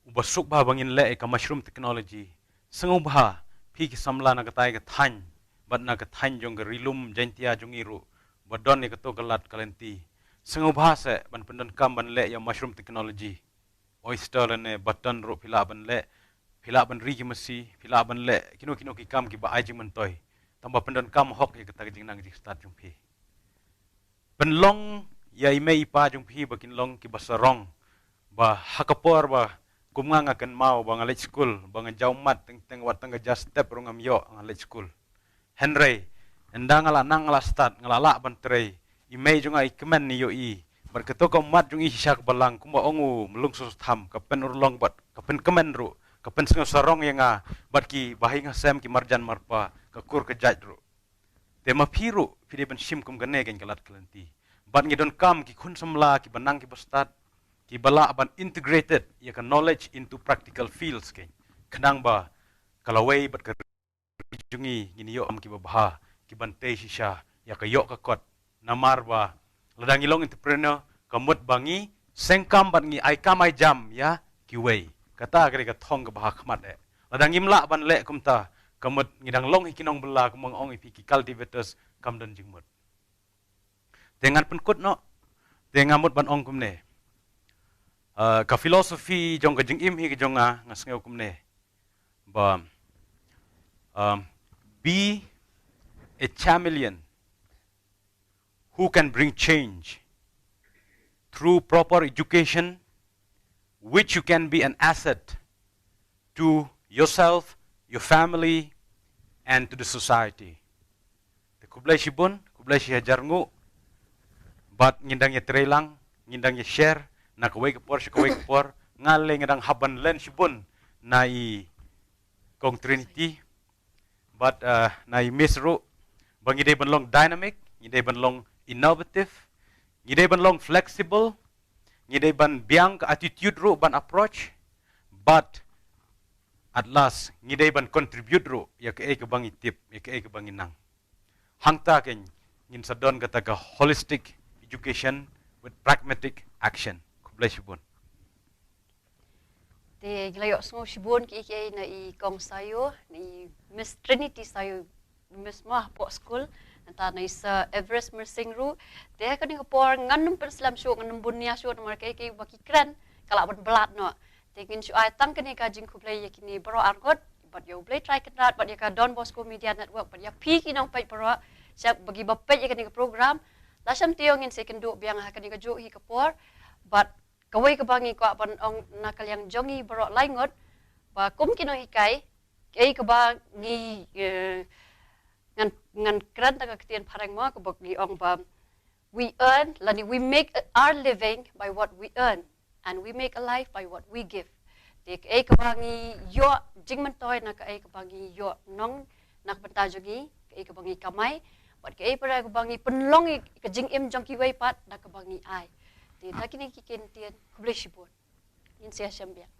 uba suk bha ba ngin leh ïa ka mushroom technology. Sngewbha phi ki samla na katai ka thaiñ bad na ka thaiñ jong ka Ri Lum Jaintia jong ngi ruh ba don ïa kato ka lad ka lynti, sngewbha seh ban pyndonkam ban leh ïa mushroom technology. Oyster lane button ruh phi lah ban leh, phi lah ban ri ki masi, phi lah ban leh kino kino ki kam kiba ai jingmyntoi. Tang ba pyndonkam hok ïa kata ka jingnang jingstad jong phi. Pynlong ïa i mei i pa jong phi ba kin long kiba sarong, ba ha ka por ba kum nga nga kynmaw ba nga leit skul, ba nga jaw mat teng teng, wat tang ka ja step ruh ngam ïoh, nga leit skul. Hynrei ynda nga la nang, nga la stad, nga la lah ban trei, i mei jong nga i kmen, i ïohi bad kato ka ummat jong i shisha ka balang, kumba ong u Mlung Soso Tham, ka pynurlong bad ka pynkmen ruh, ka pynsngew sarong ïa nga bad ki bahaïing hasem, ki marjan marpa, ka kur ka jait ruh. Te ma phi ruh phi dei ban shim kum kane keiñ ka lad ka lynti. Bad ngi donkam ki khun samla kiba nang kiba stad, kiba lah ban integrated ïa ka knowledge into practical fields keiñ, khnang ba ka lawei bad ka ri jong ngi ngin ïoh kam kiba bha, kiban tei shisha ïa ka ïoh ka kot. Namar ba lada ngi long entrepreneur, ka mut ba ngi seng kam bad ngi ai kam ai jam ïa kiwei. Kata ka dei ka thong kaba ha khmat eh. Lada ngim lah ban leh kumta, Ka mut ngi dang long hi ki nongbylla, kumba nga ong ïa phi, ki cultivators kam don jingmut. Te ngan pynkut noh, te nga mut ban ong kumne. Uh, ka philosophy jong ka jingim hi ka jong nga, nga sngew kumne. Ba, um, be a chameleon who can bring change through proper education, which you can be an asset to yourself, your family, and to the society. Te khublei shibun, khublei shi hajar nguh. Bad ngin dang ïa trei lang, ngin dang ïa share, na kawei ka por sha kawei ka por, nga lei nga dang hap ban len shibun na i Kong Trinity. Bad, uh, na i Miss ruh, ba ngi dei ban long dynamic, ngi dei ban long innovative, ngi dei ban long flexible, ngi dei ban biang ka attitude ruh ban approach, but at last, ngi dei ban contribute ruh ïa kaei kaba ngi tip, ïa kaei kaba ngi nang. Hangta kein ngin sa don kata ka holistic education with pragmatic action. Khublei shibun. Te ngi la ïohsngew shibun kiei kiei na i Kong Sayo, na i Miss Trinity Sayo, Miss ma hapoh skul, nangta na i Sir Everest Myrsing ruh. Te ha kane ka por ngan nym pynslem shuh, ngan nym bun nia shuh, namar kiei kiei ba ki kren ka lah ban blad noh. Te ngin shu ai tang kane ka jingkhublei ïa kine baroh arngut, bad ïa U Blei Trai Kynrad, bad ïa ka Don Bosco Media Network, bad ïa phi ki nongpeit baroh, sha ba ki ba peit ïa kane ka program. La sham taïew ngin sa ïakynduh biang ha kane kajuh hi ka por, bad kawei kaba ngi kwah ban ong na ka liang jong ngi baroh laingut, ba kum ki nonghikai, kaei kaba ngi, eh, ngan, ngan kren da ka ktien phareng mo, kaba ngi ong ba, we earn, lane we make our living by what we earn, and we make a life by what we give. Te kaei kaba ngi ïoh jingmyntoi na kaei kaba ngi ïohnong na ka bynta jong ngi, kaei kaba ngi kamai, bad kaei pat kaba ngi pynlong ïa ka jingim jong kiwei pat na kaba ngi ai. Te da kine ki kyntien, khublei shibun. Ngin sa ïashem biang.